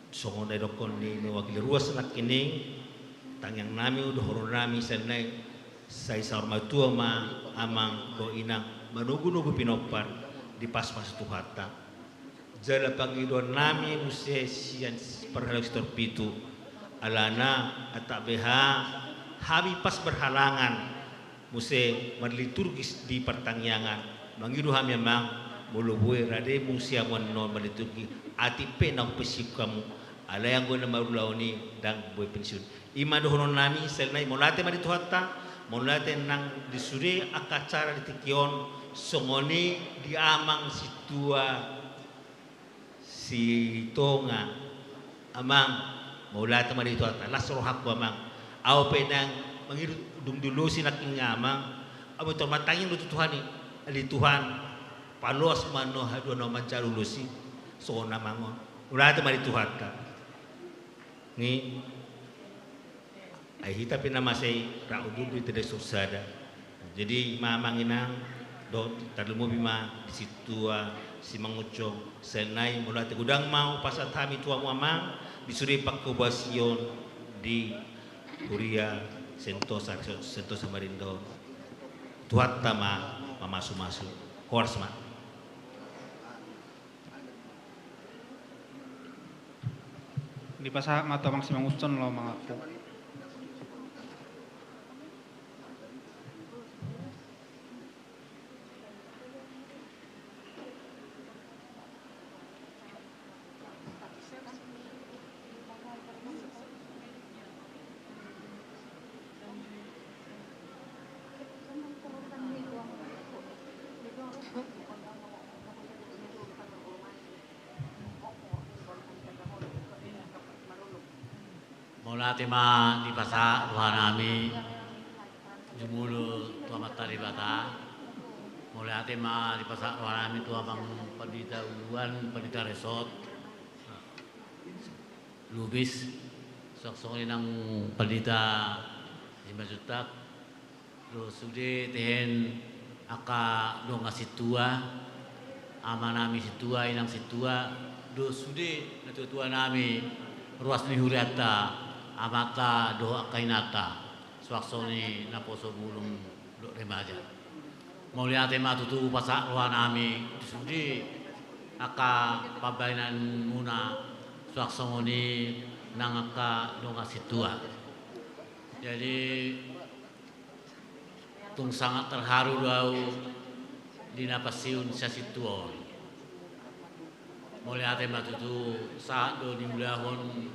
Songon na didokkon ni mewakili ruas nangkining, tangiang nami, dohonon nami sian na i, sai saur matua ma Amang dohot Inang manogunogu pinompar, dipasupasu Tuhanta. Jala pangidoan nami muse sian parhalado sektor pitu, alana atap beha hami pas berhalangan muse marliturgis di partangiangan. Mangido hami Amang, molo boi rade muse hamu annon marliturgi, atik pe na hupensiun hamu. Alai anggo na marulaon i ndang boi pensiun. I ma dohonon nami, sian na i mauliate ma di Tuhanta, mauliate nang di sude angka acara di tingki on, songon i di Amang Sintua Sitonga. Amang, mauliate ma di Tuhanta, las rohangku Amang. Au pe ndang mangido dung diulosi nangkin Amang, au pe tor martangiang do tu Tuhan i. Ale Tuhan, paloas ma annon haduan na manjalo ulos i, songon Amang on. Mauliate ma di Tuhanta. Ni Ai hita pe na masa i rap unduk do hita di sektor sada. Jadi i ma Amang Inang, dohot tarlumobi ma di Sintua Simangunsong. Sian na i mauliate godang ma hupasahat hami tu hamu Amang, di sude pangkobasion di huria Sentosa, Sentosa Samarinda on. Tuhanta ma mamasumasu. Horas ma. Dipasahat ma tu Amang Simangunsong laho mangampu. Mauliate ma dipasahat roha nami jumolo tu Amanta Debata. Mauliate ma dipasahat roha nami tu amang pandita uluan, pandita resort Lubis, suang songon i nang pandita Simanjuntak, dohot sude tehen angka dongan sintua, ama nami sintua, inang sintua, dohot sude natuatua nami, ruas ni hurianta, amanta dohot angka inanta, suang songon i naposo bulung dohot remaja. Mauliate ma tutu pasahat roha nami tu sude angka pambahenanmuna, suang songon i nang angka dongan sintua. Jadi, tung sangat terharu do ahu di na pensiun sasintua on. Mauliate ma tutu, sahat do niulahon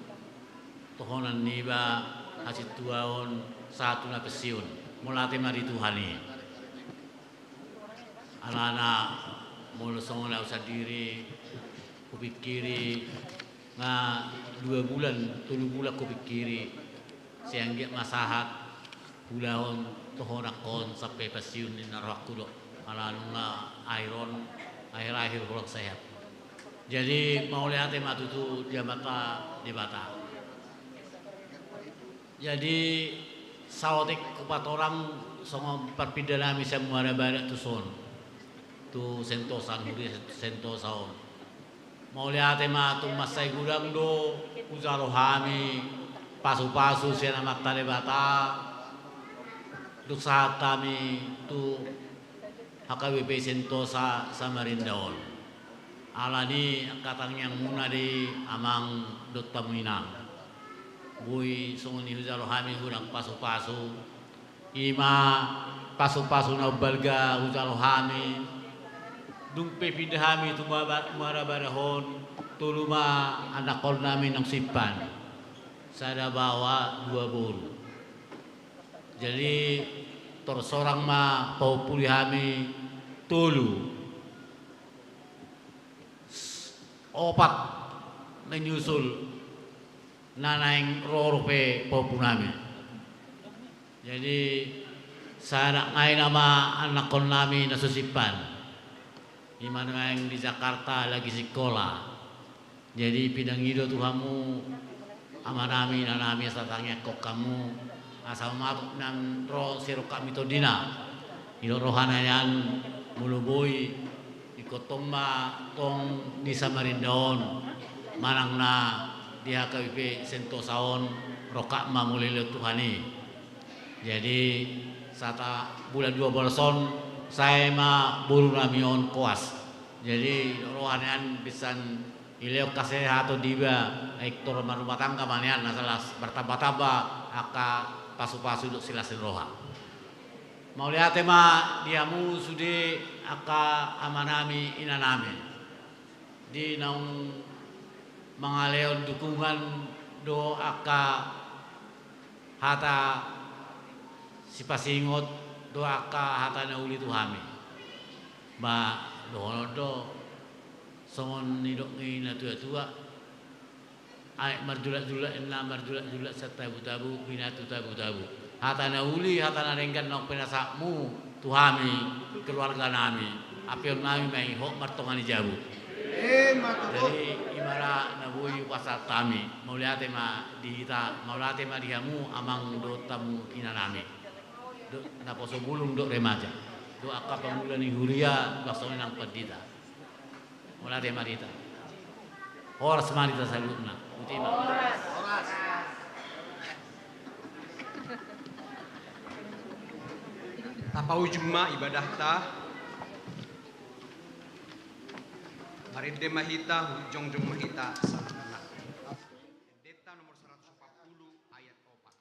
tohonan niba hasintuaon sahat tu na pensiun. Mauliate ma di Tuhan i. Alana molo songon ahu sandiri, hupingkiri, nga dua bulan, tolu bulan hupingkiri, sai anggiat ma sahat, ulahon tohonangkon sampe pensiun ninna rohangku do. Ala nunga akhir on, akhir-akhir holan sehat. Jadi, mauliate ma tutu di Amanta Debata. Jadi, saotik hupatorang songon parpinda nami sian Muara Barat tuson, tu Sentosa, huria Sentosa on. Mauliate ma, tung mansai godang do hujalo hami pasupasu sian Amanta Debata, dung sahat hami tu H K B P Sentosa Samarinda on. Alani angka tangiangmuna do i, amang dohot hamu inang. Boi songon i hujalo hami godang pasupasu, i ma pasupasu na umbalga hujalo hami. Dung pe pinda hami tu Muara Barat on, tolu ma anakkon nami naung simpan, sada baoa, dua boru. Jadi, tor sorang ma pahompuli hami tolu. Opat na nyusul, na naeng ro dope pahompu nami. Jadi, sada nai nama anakkon nami na so simpan, i ma naeng di Jakarta lagi sikola. Jadi, pinangido tu hamu, ama nami, ina nami, asa tangiangkon hamu, asa mamatuk nang ro sirongkap ni tondina. Didok roha na nian, molo boi, ingkon tong ma tong di Samarinda on, manang na di H K B P Sentosa on, rongkap ma molo dilehon Tuhan i. Jadi, sahat bulan dua belas on, sae ma boru nami on koas. Jadi, didok roha na nian, binsan dilehon hasehaton di iba, ai tor marumah tangga ma nian, na jelas bertambah-tambah angka pasupasu dohot silas ni roha. Mauliate ma di hamu sude angka ama nami, ina nami, di naung mangalehon dukungan dohot angka hata sipasingot dohot angka hata na uli tu hami. Ba, dohonon do songon nidok ni natuatua, aek marjulak-julak, ninna, marjulak-julak sian tabu-tabu, pinatu tabu-tabu. Hata na uli, hata na denggan naung pinasahatmu tu hami, keluarga nami, ampuon nami ma i, hot martonga ni jabu. Jadi, i ma ra na boi hupasahat hami. Mauliate ma di hita, mauliate ma di hamu amang dohot hamu ina nami, dohot naposo bulung dohot remaja, dohot angka pangula ni huria, suang songon i nang pandita. Mauliate ma di hita. Horas ma di hita saluhutna. Botima. Tapaujung ma ibadahta. Marende ma hita, jongjong ma hita saluhutna. Endenta nomor seratus empat puluh ayat opat.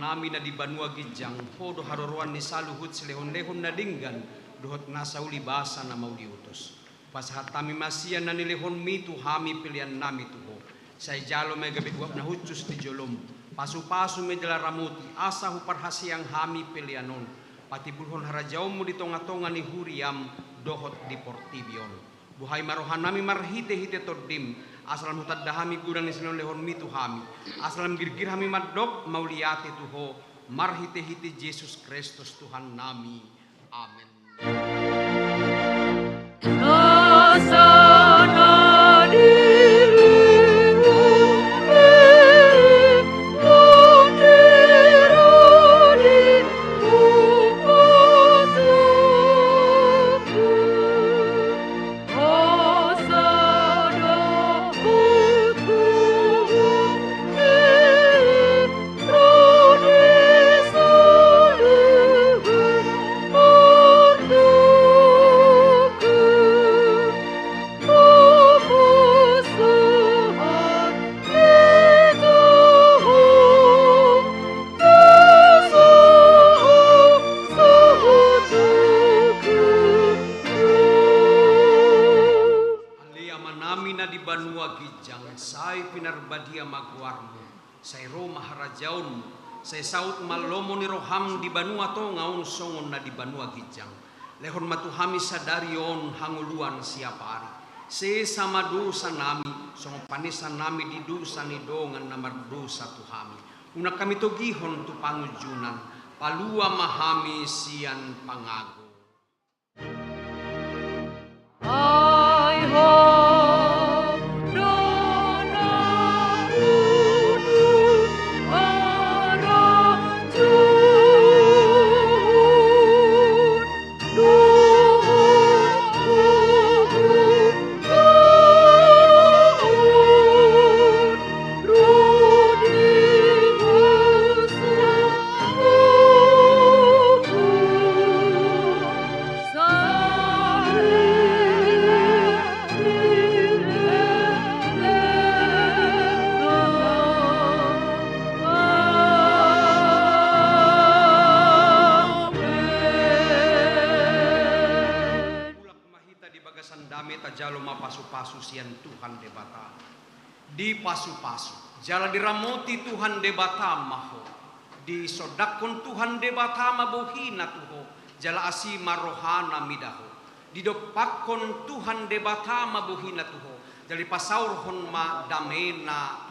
Amanami na di banua ginjang, Ho do haroroan ni saluhut silehonlehon na denggan dohot nasa ulibasa na mauliutus. Pasahat hami ma sian na nilehonMi tu hami peleannami tu Ho. Sai jalo ma i gabe uap na hushus di joloM. Pasupasu ma i jala ramoti, asa huparhaseang hami pelean on patimbulhon harajaonMu di tongatonga ni huriaM dohot di portibi on. Buhai ma rohanami marhitehite TondiM, asa lam hutanda hami godang ni silehonlehonMi tu hami, asa lam girgir hami mandok mauliate tu Ho, marhitehite Jesus Kristus Tuhannami. Amen. Ale Amanami na di banua ginjang, sai pinarbadia ma goarMu, sai ro ma harajaonMu, sai saut ma lomo ni rohaM di banua tonga on songon na di banua ginjang. Lehon ma tu hami sadari on hangoluan siapari. Sesa ma dosanami, songon panesanami di dosa ni dongan na mardosa tu hami. Unang hami togihon tu pangunjunan, palua ma hami sian pangago. Di bagasan dame tajalo ma pasupasu sian Tuhan Debata. Dipasupasu jala diramoti Tuhan Debata ma ho. Disondangkon Tuhan Debata ma bohiNa tu ho, jala asi ma rohaNa mida ho. Didompakkon Tuhan Debata ma bohiNa tu ho, jala dipasaorhon ma dameNa